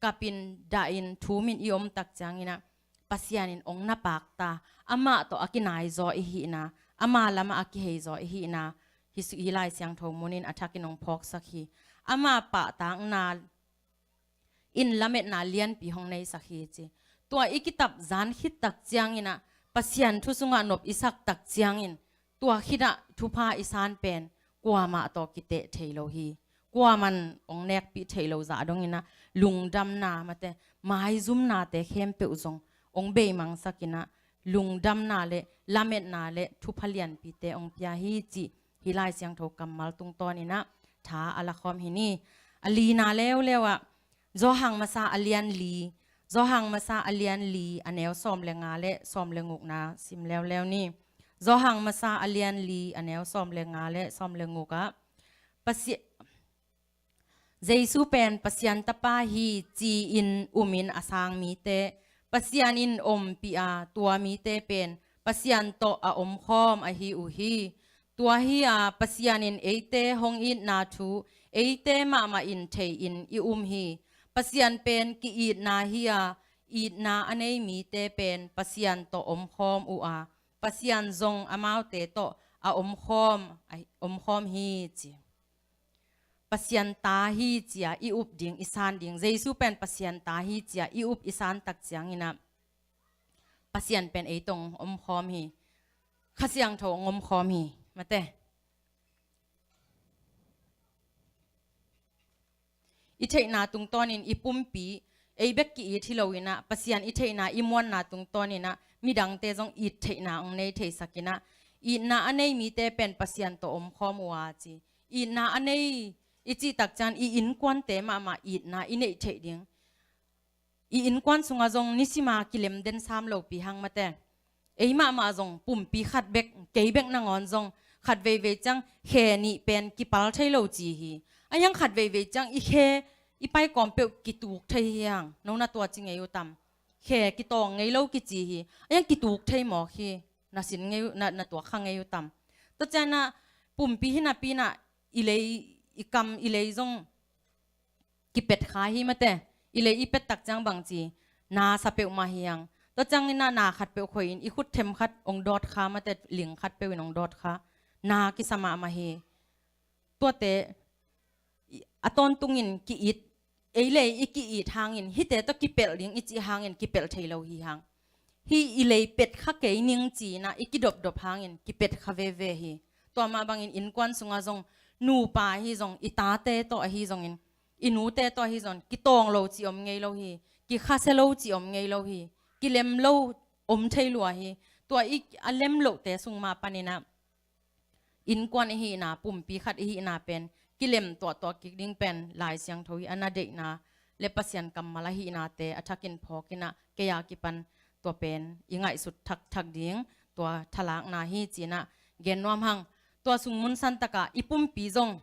kapin, dahin, thumin i om tak ciangin ah Pasian in hong na pakta, amah tawh a kinaizaw i hihna, ama lamah a kiheizaw i hihna, hih su-, hih Lai Siangtho mun in a thakin hong phawksak hi. Ama pahtakna in lametna lianpi hong neisak hi, ci. Tua i kitap zan khit tak ciangin ah Pasian thu sungah nop i sak tak ciangin, tua khit ah thupha i san pen kuamah tawh kiteh thei lo hi. Kuaman hong nekpih thei lo zah dongin ah lungdamna, mate, maizumnate khempeuh zong hong beimangsak in ah lungdamna le lametna le thupha lianpite hong pia hi, cih hih Lai Siangtho kammal tungtawnin ah tha a lakhawm hi ni. A lina leuleu ah, Johan Masa a lian li, Johan Masa a lian li a neu sawm le nga le sawm le gukna sim leuleu ni. Johan Masa a lian li a neu sawm le nga le sawm le guk ah, Pasi-, Jesu pen Pasian Tapa hi ci-in umin a sang mite Pasian in ompih a, tua mite pen Pasian tawh a omkhawm ahi uh hi. Tua hi a, Pasian in eite hong itna thu eite mahmah in thei-in i um hi. Pasian pen ki-itna hi a, itna a nei mite pen Pasian tawh omkhawm uh a, Pasian zong amaute tawh a omkhawm, a omkhawm hi, ci. Pasian ta hi ci-a i up ding, i san ding. Jesu pen Pasian ta hi ci-a i up, i san tak ciangin ah, Pasian pen ei tawh hong omkhawm hi. Kha Siangtho hong omkhawm hi, mate. i theihna tungtawnin i pumpi, ei bek ki-it hi loinah, Pasian i theihna i muanna tungtawninah midangte zong it theihna hong nei theisakinah, itna a nei mite pen Pasian tawh omkhawm uh a ci. Itna a nei i cihtak ciang i innkuante mahmah itna i neih theih ding. I innkuan sungah zong nisima kilem den sam lopi hang mate. Ei mahmah zong pumpi khat bek, kei bek nangawn zong khat veivei ciang khe nih pen kipal thei lo ci hi. A hiang khat veivei ciang i khe i paikawm peuh kituk thei hi hang. No na tua ci ngei uh tam? Khe kitawng ngei lo kici hi. A hiang kituk thei mawk hi. Na sin ngei uh, na, na tuak kha ngei uh tam? Tua cianah pumpi hi napi inah i lei, i kam, i lei zong kipet kha hi mate. I lei i pettak ciang bangci, na sa peuhmah hi hang. Tua cianginah na khat peuh khoihin i khut them khat hong dawt kha mate, ling khat peuhin hong dawt kha. Na kisa mahmah hi. Tuate a tawntungin ki-it, ei lei i ki-it hangin, hihte tawh kipelh ding i cih hangin kipelh thei lo hi hang. Hih i lei pet kha kei ning cinah i kidopdop hangin kipet kha veve hi. Tua mah bangin innkuan sungah zong, nupa ahi zong, i tate tawh ahi zongin, i nute tawh ahi zong, kitawng lo ci om ngei lo hi. Kikhasia lo ci om ngei lo hi. Kilem lo om thei lua hi. Tua i a lem lohte sung mah paninah innkuan i hihna, pumpi khat i hihna pen kilem tuahtuah kik ding pen Lai Siangtho i a na deihna le Pasian kammal a hihnate a thakin phawkinah kei a kipan tua pen i ngaihsut thakthak ding tua thalakna hi cinah gen nuam hang. Tua sung mun santakah i pumpi zong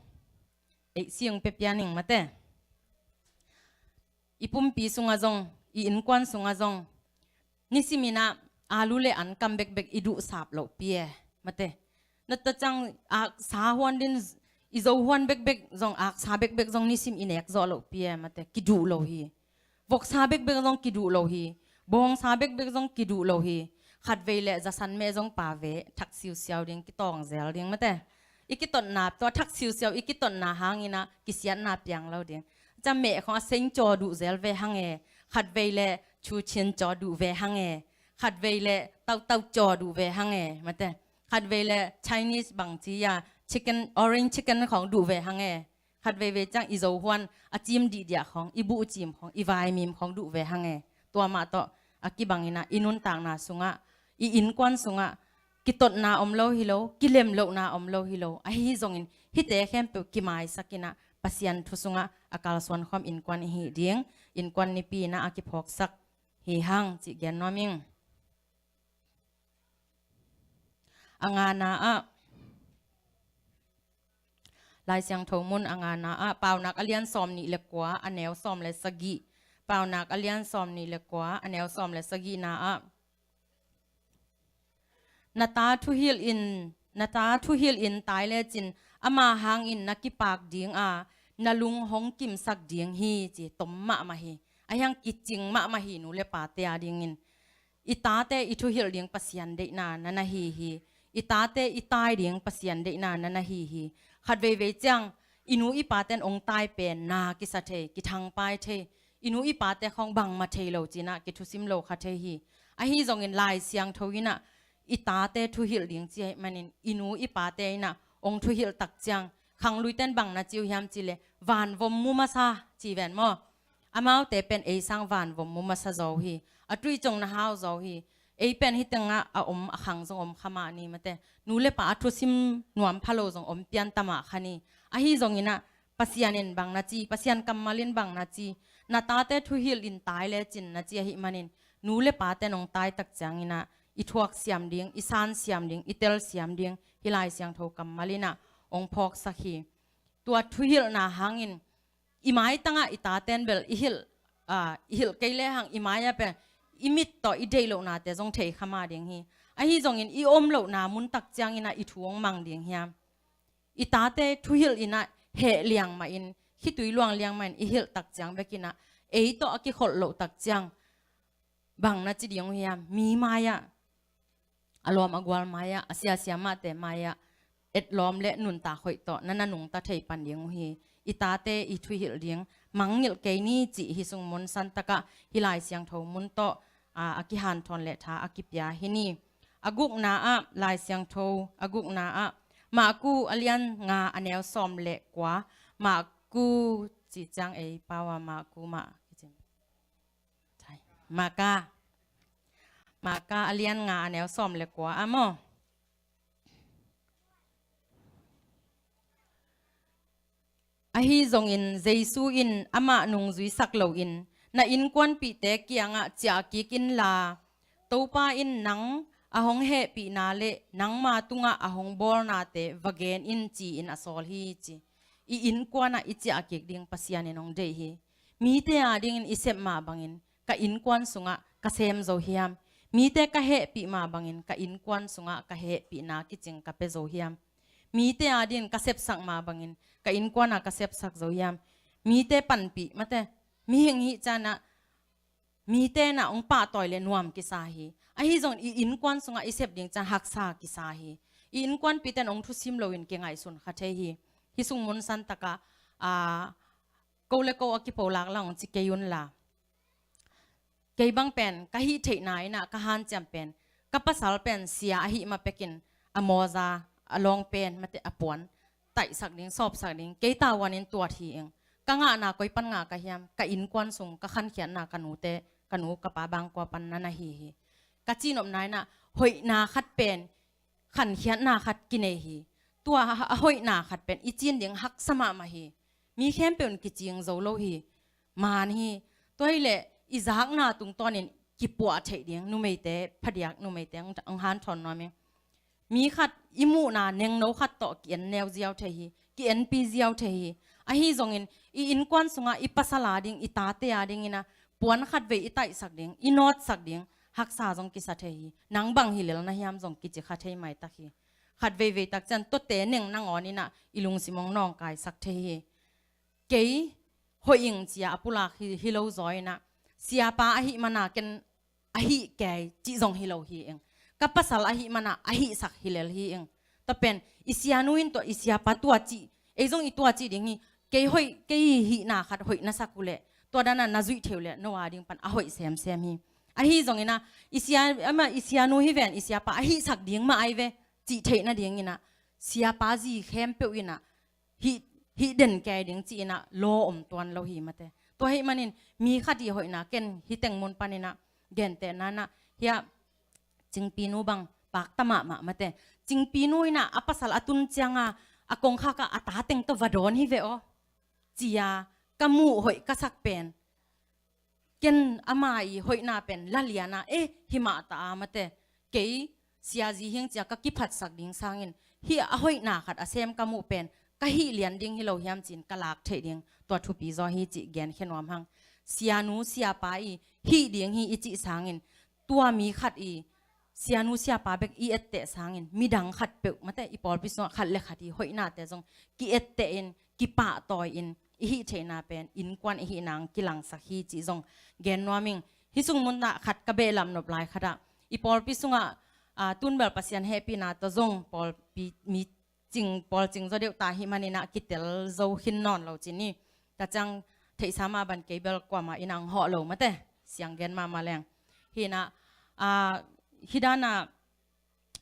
ei siung pia pianing mate. I pumpi sungah zong, i innkuan sungah zong, nisiminah alu le an kam bekbek i duhsap lohpi e mate. Na ta ciang aksa huan din, i zo huan bekbek zong, aksa bekbek zong nisim i nek zawh lohpi e mate. Kiduh lo hi. Voksa bekbek zong kiduh lo hi. Bawngsa bekbek zong kiduh lo hi. Khatvei le zasan meh zong pa ve, thak siusiau ding, kitawng zel ding mate. I kitotna, tua thak siusiau i kitotna hanginah kisiatna piang lo ding. Ca meh khong a seng caw duh zel ve hang e. Khatvei le chu chin caw duh ve hang e. Khatvei le tautau caw duh ve hang e mate. Khatvei le Chinese bangci a chicken, orange chicken khong duh ve hang e. Khat veivei ciang i zo huan a cim dihdiah khong, i buh cim khong, i vaimim khong duh ve hang e. Tua mah tawh a kibanginah i nuntakna sungah, i innkuan sungah kitotna om lo hi lo, kilem lohna om lo hi lo. Ahi zongin hihte khempeuh kimaisakinah Pasian thu sungah a kalsuan khawm innkuan i hih ding, innkuan nipi inah a kiphawksak hi hang cih gen nuam ing. A ngana ah, Lai Siangtho mun a ngana ah, Paunak a lian sawm nih le kua, a neu sawm le sagih. Paunak a lian sawm nih le kua, a neu sawm le sagihna ah, na ta thuhilh in, na ta thuhilh in tai lecin ama hangin na kipak ding a, na lung hong kimsak ding hi ci. Tom mahmah hi. A hiang kicing mahmah hi, nu le pate a dingin. I tate i thuhilh ding Pasian deihna na na hi hi. I tate i tai ding Pasian deihna na na hi hi. Khat veivei ciang i nu i paten ong tai pen na kisa thei, kithangpai thei. I nu i pate khong bangmah thei lo cinah kithusim lo kha thei hi. Ahi zongin Lai Siangtho inah i tate thuhilh ding ci ahih manin i nu i pate inah ong thuhilh tak ciang khangluiten bang na ci uh hiam cih leh vanvom mu masa ci ven maw? Amaute pen ei sang vanvom mu masa zo hi. A tui cong na hau zo hi. Ei pen hih tengah a om a khang zong om kha mah ni mate. Nu le pa a thusim nuam pha lo zong om pian ta mah kha ni. Ahi zonginah Pasian in bang na ci, Pasian kammal in bang na ci, na tate thuhilh in tai lecin na ci ahih manin nu le pate nong tai tak cianginah i thuak siam ding, i san siam ding, i tel siam ding, hih Lai Siangtho kammal inah ong phawksak hi. Tua thuhilhna hangin i maitangah i taten bel i hilh, aa, i hilh kei lehang i mai-ah pen i mit tawh i deih lohnate zong thei kha mah ding hi. Ahi zongin i om lohna mun tak cianginah i thu hong mang ding hiam? I tate thuhilh inah heh liang mahin, khitui luang liang mahin i hilh tak ciang bekinah ei tawh a kikholh loh tak ciang bang na ci ding uh hiam? Mi mai-ah, a lawm a gual mai-ah, a siasia mahte mai-ah etlawm le nuntak hoih tawh na na nungta thei pan ding uh hi. I tate i thuhilh ding mangngilh kei ni cih hih sung mun santakah hih Lai Siangtho mun tawh, aa, a kihanthawn le tha a kipia hi ni. A gukna ah, Lai Siangtho a gukna ah, Maku a lian nga a neu sawm le kua, Maku cih ciang ei pau a Maku mah kici. Maka. Maka a lian nga a neu sawm le kua a maw. Ahi zongin Jesu in amah nungzuisak loin, na innkuanpihte kiangah ciah kik inla, Topa in nang a hong hehpihna le nangma tungah a hong bawlnate va gen in, ci-in a sawl hi ci. I innkuanah i ciah kik ding Pasian in hong deih hi. Mite adingin i sep mah bangin ka innkuan sungah ka sem zo hiam? Mite ka hehpih mah bangin ka innkuan sungah ka hehpihna kicing ka pia zo hiam? Mite adingin ka sepsak mah bangin ka innkuanah ka sepsak zo hiam? Mite panpih, mate, mihing hih cianah mite na hong pahtawi le nuam kisa hi. Ahi zongin i innkuan sungah i sep ding ciang haksa kisa hi. I innkuanpihte in hong thusim loin kingaihsun kha thei hi. Hih sung mun santakah, aa, ko le ko a kipholak la hong ci kei unla. Kei bang pen ka hih theihna inah ka hanciam pen, ka pasal pen sia ahih ma pekin a mawza, a lawng pen, mate, a puan taihsak ding, sawpsak ding kei tavuanin tuat hi ing. Ka ngahna koi pan ngah ka hiam? Ka innkuan sung, ka khankhiatna ka nute, ka nu ka pa bang kua pan na na hi hi. Ka cihnopna inah hoihna khat pen khankhiatna khat kinei hi. Tua a, a hoihna khat pen i cin ding haksa mahmah hi. Mi khempeuh in kicing zo lo hi. Maan hi. Tua hileh i zakna tungtawnin kipuah theih ding numeite, phadiak numeite hong, hong hanthawn nuam ing. Mi khat i muhna nengno khat tawh ki-en neu ziau thei hi, ki-enpi ziau thei hi. Ahi zongin i innkuan sungah i pasal ading, i tate adingin a puan khatvei i taihsak ding, i nawtsak ding haksa zong kisa thei hi. Nang bang hi lel na hiam zong kici kha thei maitak hi. Khat veivei tak ciang tuate neng nangawn inah i lungsim hong nawngkaisak thei hi. Kei hoih ing cia a pulak hi, hi lo zaw inah, siapa ahih mana ken ahih kei cih zong hi lo hi ing. Ka pasal ahih mana ahihsak hi lel hi ing. Tua pen i sianu in tua i siapa tua cih, ei zong i tua cih ding hi. Kei hoih, kei hihna khat hoih na sak uhleh, tua dana na zuih thei uhleh no ading pan a hoih semsem hi. Ahi zongin a, i sia, ama i sianu hi ven, i siapa ahihsak ding mah ai ve cih theih nadingin a, siapa zi khempeuh inah hih, hih den kei ding ci-in a law om tuan lo hi, mate. Tua hih manin mi khat i hoihna, ken hih teng mun panin a gentehna inah, hiah Cingpinu bang pakta mahmah, mate. Cingpinu inah a pasal a tun cianga a kongkhakah a ta teng tawh va dawn hi ve aw, cia ka muh hoih ka sak pen, ken ama i hoihna pen la liana, eh, himah ta a, mate, kei siazi hing cia ka kiphatsak ding sangin hih a hoihna khat a sem ka muh pen ka hih lian ding hi lo hiam ci-in ka lak theih ding tua thupi zaw hi cih genkhia nuam hang. Sianu siapa i hih ding hi i cih sangin, tua mi khat i sianu siapa bek i etteh sangin midang khatpeuh, mate, i pawlpi sungah khat le khat i hoihnate zong ki-etteh in, kipahtawi in, i hih theihna pen innkuan i hih nang kilangsak hi cih zong gen nuam ing. Hih sung munah khat ka behlap nop lai khatah, i pawlpi sungah, aa, tunbel Pasian hehpihna tawh zong pawlpi mi cing, pawl cing zaw deuh ta hih maninah kitel zo khin nawn lo cin hi. Tua ciang theihsa mah ban kei bel kuamah in ang hawh lo, mate, siang gen mahmah leng. Hinah, aa, hih danah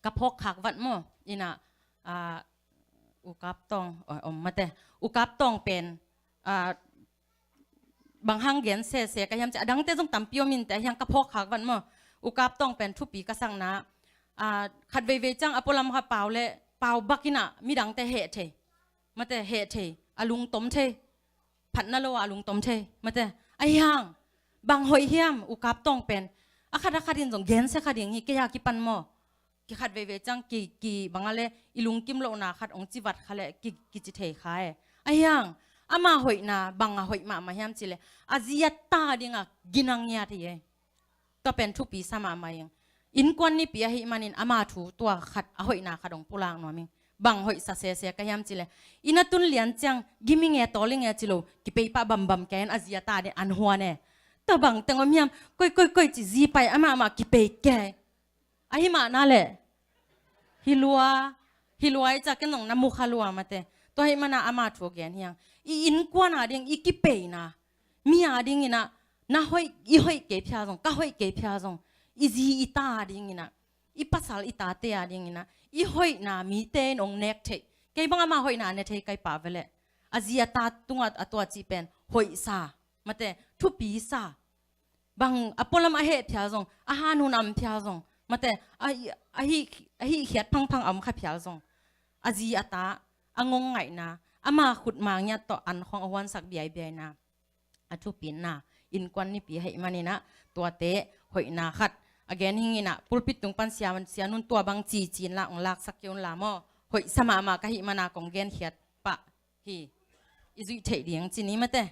ka phawk khak vat maw? Inah, aa, U Kap Tawng, aa, om, mate. U Kap Tawng pen, aa, bang hang gen sese ka hiam ci, a dangte zong tampi om inteh, hiang ka phawk khak vat maw? U Kap Tawng pen thupi ka sakna, aa, khat veivei ciang a pualam kha pau le pau bak inah midangte heh thei, mate, heh thei, a lungtom thei, phatna lo a lungtom thei, mate. Ahi hang bang hoih hiam? U Kap Tawng pen a khat a khat in zong gensia kha ding hi, kei a kipan maw? Kikhat veivei ciang ki, ki bang a le i lungkim lohna khat hong ci vat kha le ki, kici thei kha e. Ahi hang ama hoihna bang a hoih mahmah hiam ci le, a zi a ta dingah ginang ngiat hi e. Tua pen thupi sa mahmah ing. Innkuan nipi ahih manin ama thu tua khat a hoihna khat hong pulak nuam ing. Bang hoihsa sese ka hiam ci le, inn a tun lian ciang gim i nge, tawl i nge ci lo, kipei pah bambam kei in a zi a ta ding an huan e. Tua bang teng om hiam? Koi, koi, koi ci, zi pai amah amah kipei kei. Ahi mahna le hi lua, hi lua i ca ken zong na mu kha lua, mate. Tua hih mana ama thu gen hiang. I innkuan a ding i kipeina, mi a dinginah na hoih, i hoih kei phia zong, ka hoih kei phia zong, i zi i ta a dinginah, i pasal i tate a dinginah i hoihna mite in hong nek theih. Kei bang ama hoihna a ne thei kai pah veleh. A zi a ta tungah a tua cih pen hoihsa, mate, thupisa, bang a pualam a heh phial zong, a han hun a om phial zong, mate, a, a hih, a hih khiat phangphang a om kha phial zong, a zi a ta a ngong ngaihna, ama khut ma ngiat tawh an khawng a huansak biaibiaina, a thupina, innkuan nipi ahih maninah, tuate hoihna khat a gen hi inginah, pulpit tung pan sia, sia nun tua bang cici inla hong laksak kei unla maw, hoihsa mahmah ka hih mana kong genkhiat pah hi. I zuih theih ding ci ni mate.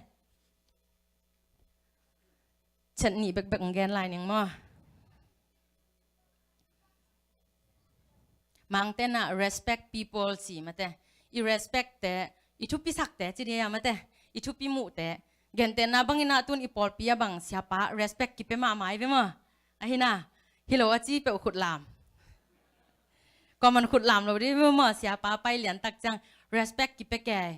Chet nih bekbek hong gen lai ning maw. Mangte inah respect people ci mate. I respect te, i thupisakte ci dia mate, i thupi muhte. Gentehna bang inah tun i pawlpi a bang siapa respect kipia mahmah hi ve maw. Ahi na, hi lo a ci peuh khut lam. Kuaman khut lam lo dih ve maw, siapa pai lian tak ciang respect kipia kei.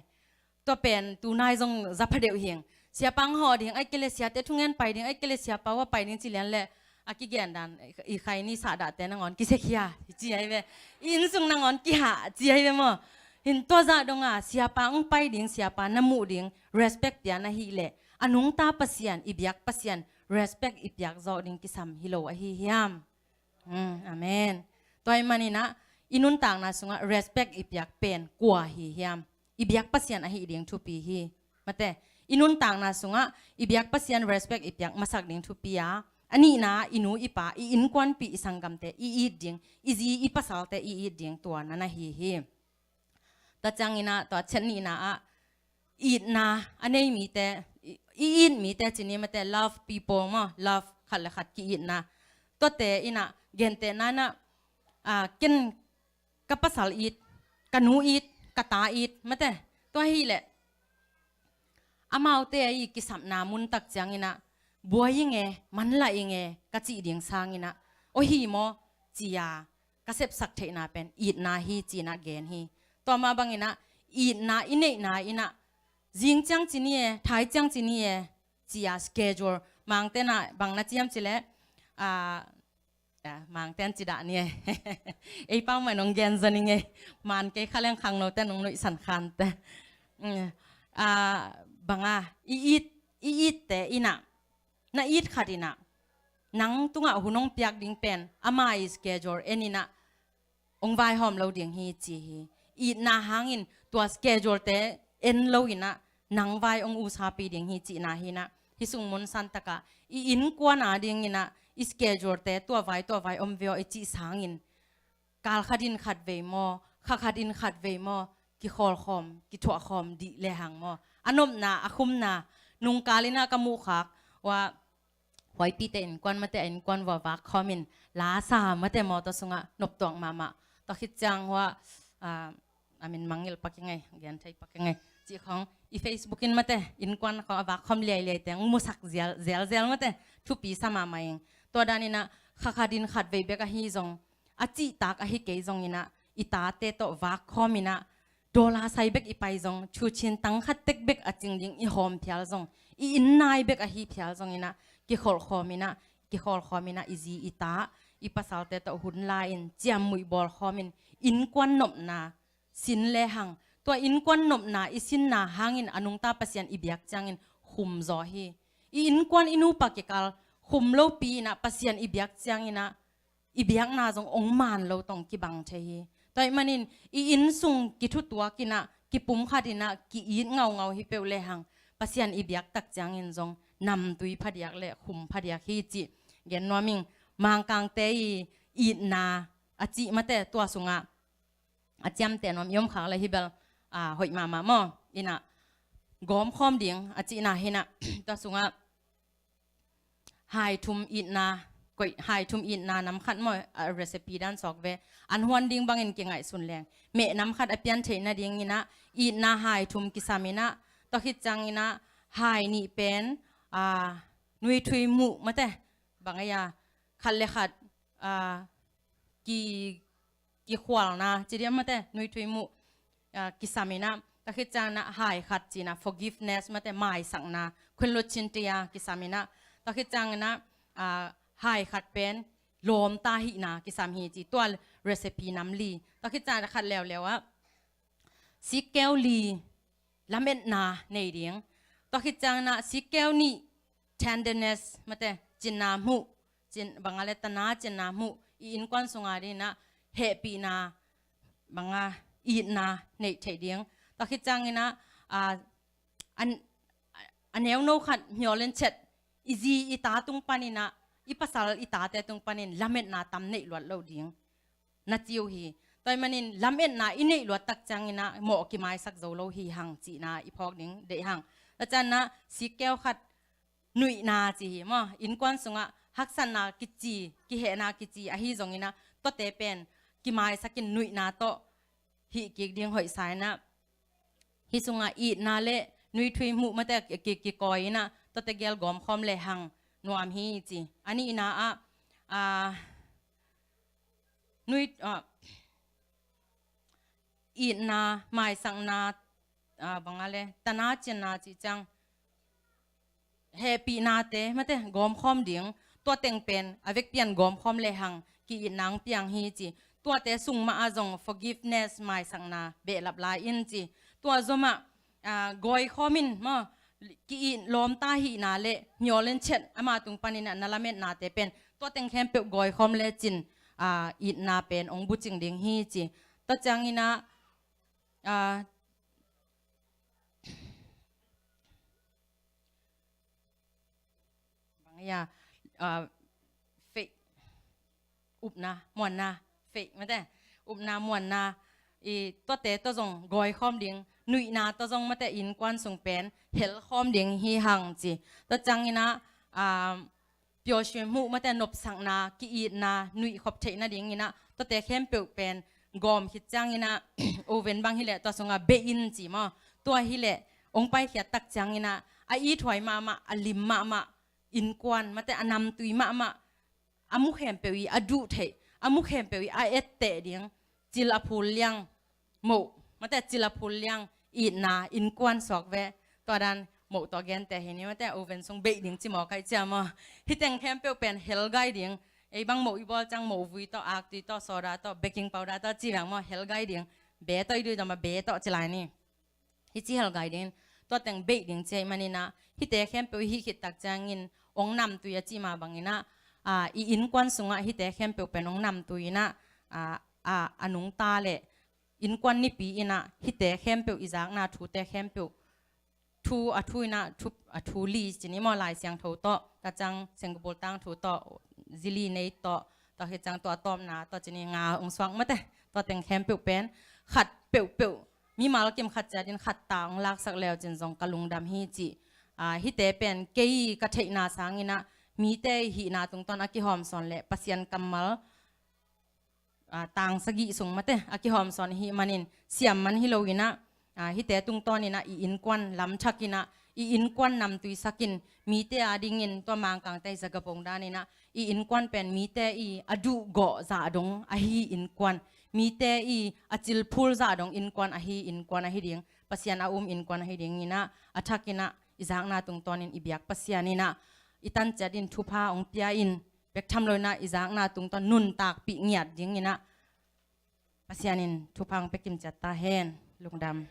Tua pen tunai zong za pha deuh hing. Siapa hong hawh ding, ai kei le siate thungen pai ding, ai kei le siapa uh a pai ding ci lian le, a kigen dan, i khai ni sah dahte nangawn kisiakhia ci ai ve. I innsung nangawn kihah ci ai ve maw. Hin tua zah donga siapa hong pai ding, siapa na muh ding respect pia na hih leh, a nungta Pasian, i biak Pasian respect i piak zawh ding kisam hi lo ahi hiam? Hmm, amen. Tua ahih maninah, i nuntakna sungah respect i piak pen kua hi hiam? I biak Pasian ahi ding thupi hi. Mate, i nuntakna sungah i biak Pasian respect i piak masak ding thupi a, a nihna, i nu i pa, i innkuanpih, i sanggamte i it ding, i zi i pasalte i it ding, tua na na hi hi. Tua cianginah, tua chet nihna ah, itna a nei mite, i, i it mite ci ni mate, love people maw, love, khat le khat ki-itna. Tuate inah, gentehna inah, a, ken ka pasal it, ka nu it, ka ta it mate. Tua hi leh, amaute a i kisapna mun tak cianginah, buai i nge, manlah i nge ka cih ding sanginah, aw hi maw, ci-a ka sepsak theihna pen itna hi cinah gen hi. Tua mah banginah itna i neihna inah, zing ciang ci ni e, thai ciang ci ni e, ci-a schedule. Mangte inah bang na ci hiam ci leh, a, a, Mangte in ci dah ni e. Ei pau mah nong gen zaw ning e. Man kei kha leng khangnote nong nuihsan khante. Mm. A, banga, i it, i itte inah, na it khat inah, nang tungah hun hong piak ding pen ama i schedule en inah, hong vaihawm lo ding hi ci hi. Itna hangin tua schedule te en lo inah, nang vai hong usapi ding hi cihna hinah. Hih sung mun santakah, i innkuan a dinginah, i schedule te tua vai, tua vai om ve aw i cih sangin, kal khat in khat vei maw, kha khat in khat vei maw, kikhawlkhawm, kithuahkhawm dih lehang maw, a nopna, a khumna, nungkal inah ka muhkhak, ua, huaipite innkuan mate a innkuan vua vak khawmin, la sa mate mawtaw sungah noptuak mahmah. Tua khit ciang hua, a, a min mangngilh pak i ngei, gen thei pak i ngei. Cih khawng, i Facebook in mate, innkuan khawng a vak khawm liailiai teng, musak zial, zialzial mate, thupi sa mahmah ing. Tua daninah, kha khat in khat vei bek ahi zong, a cihtak ahi kei zonginah, i tate tawh vak khawminah, dollar sai bek i pai zong, thuchin tang khat tek bek a cing ding i hawm phial zong, i inn nai bek ahi phial zonginah, kikholh khawminah, kikholh khawminah, i zi i ta, i pasalte tawh hun la-in, ciammuih bawl khawmin, innkuan nopna sin lehang, tua innkuan nopna i sinna hangin a nungta Pasian i biak ciangin khum zaw hi. I innkuan i nupa kikal khum lopi inah Pasian i biak cianginah, i biakna zong ong man lo tong kibang thei hi. Tua ahih manin, i inn sung kithutuak inah, kipumkhat inah, ki-it ngaungau hi peuh lehang, Pasian i biak tak ciangin zong namtui phadiak le khum phadiak hi cih gen nuam ing. Mangkangte i itna a cih mate, tua sungah a ciamteh nuam i om khak le hi bel, a, hoih mahmah maw. Inah, gawmkhawm ding a cihna hinah, tua sungah hai thum itna, koih, hai thum itna nam khat maw, a recipe dan sawk ve. An huan ding bangin kingaihsun leng, meh nam khat a pian theih nadinginah, itna hai thum kisam inah, tua khit cianginah, hai nih pen, a, nuithui muh mate, bang a, khat le khat, a, ki, kikhualna ci diam mate, nuithui muh, a, kisam inah, tua khit cianginah hai khat cinah forgiveness mate, maisakna, khunlut cin tia kisam inah, tua khit cianginah, a, hai khat pen lawmta hihna kisam hi ci, tua recipe nam li. Tua khit cianginah khat leuleu ah, sikkeu li, lametna nei ding. Tua khit ciangin ah sikkeu nih, tenderness, mate, cinna hmuh, cin, bang a le tana cinna hmuh, i innkuan sungah dingin ah hehpihna, bang a itna neih theih ding. Tua khit ciangin ah, a, an, a neuno khat hniawl in chet, i zi i ta tung panin ah, i pasal i tate tung panin lametna tam neih luat lo ding na ci uh hi. Tua ahih manin lametna i neih luat tak ciangin ah mawh kimaisak zo lo hi hang cihna i phawk ding deih hang. Tua ciangin ah sikkeu khat nuihna ci hi maw. Innkuan sungah haksatna kici, kihehna kici ahi zongin ah tuate pen kimaisakin nuihna tawh hih kik ding hoihsa in ah, hih sungah itna le nuithui hmuh, mate, ki, ki, kikawi in ah tuate gel gawmkhawm lehang nuam hi ci. A nihna ah, a, nui, a, itna, maisakna, a, bang a le tana cinna cih ciang hehpihnate, mate, gawmkhawm ding, tua teng pen a vekpi-in gawmkhawm lehang ki-itna hong piang hi ci. Tuate sung mah ah zong forgiveness, maisakna behlap lai in ci. Tua zomah, a, gawikhawm in maw, ki-it lawmta hihna le hniawl in chet ama tung panin ah na lametnate pen tua teng khempeuh gawikhawm lecin, a, itna pen hong bucing ding hi ci. Tua ciangin ah, a, bang a, a, faith, upna, muanna, faith, mate, upna, muanna, i tuate tawh zong gawikhawm ding, nuihna tawh zong, mate, innkuan sung pen helkhawm ding hi hang ci. Tua ciangin ah, a, pyaw sui hmuh, mate, nopsakna, ki-itna, nuihkhop theih nadingin ah tuate khempeuh pen gawm khit ciangin ah oven bang hileh tua sungah beih in ci maw. Tua hileh hong paikhiat tak ciangin ah a ithuai mahmah, a lim mahmah innkuan, mate, a namtui mahmah, a mu khempeuh i a duh theih, a mu khempeuh i a etteh ding, cil a phul liang, moh, mate, cil a phul liang itna innkuan suak ve. Tua dan moh tawh gente hi ni, mate, oven sung beih ding ci maw, kai cia maw. Hih teng khempeuh pen hell gai ding. Ei bang moh i bawl ciang moh vui tawh, aktui tawh, soda tawh, baking powder tawh ci bang maw, hell gai ding. Be tawh i duh zomah be tawh ci lai ni. Hih ci hell gai dingin tua teng beih ding ci ahih manin ah, hihte khempeuh i hih khit tak ciangin hong namtui a cih mah bangin ah, a, i innkuan sungah hihte khempeuh pen hong namtui in ah, a, a, a nungta le innkuan nipi in ah hihte khempeuh, i zakna thute khempeuh, thu a thu in ah, thu, a thu li ci ni maw, Lai Siangtho tawh, tua ciang Singapore tangthu tawh zili nei tawh, tua khit ciang tua tawpna tawh ci ni, nga hong suak, mate, tua teng khempeuh pen khat peuhpeuh, mimal kim khat ciatin khat ta hong laksak lecin zong ka lungdam hi ci. A, hihte pen kei ka theihna sangin ah mite i hihna tungtawn a kihawmsawn le Pasian kammal, a, tang sagih sung, mate, a kihawmsawn ahih manin siam man hi lo in ah, a, hihte tungtawn in ah i innkuan lamthak in ah, i innkuan namtui sak in, mite adingin tua Mangkangte i zagapong dan in ah, i innkuan pen mite i a duhgawh zah dong ahi innkuan, mite i a cilphul zah dong innkuan ahi, innkuan ahi ding, Pasian a um innkuan ahi dingin ah, a thak in ah i zakna tungtawn in i biak Pasian in ah, i tan ciat in thupha hong pia in, bek tham lo in ah i zakna tungtawn nuntakpih ngiat dingin ah Pasian in thupha hong pia kim ciat ta hen. Lungdam.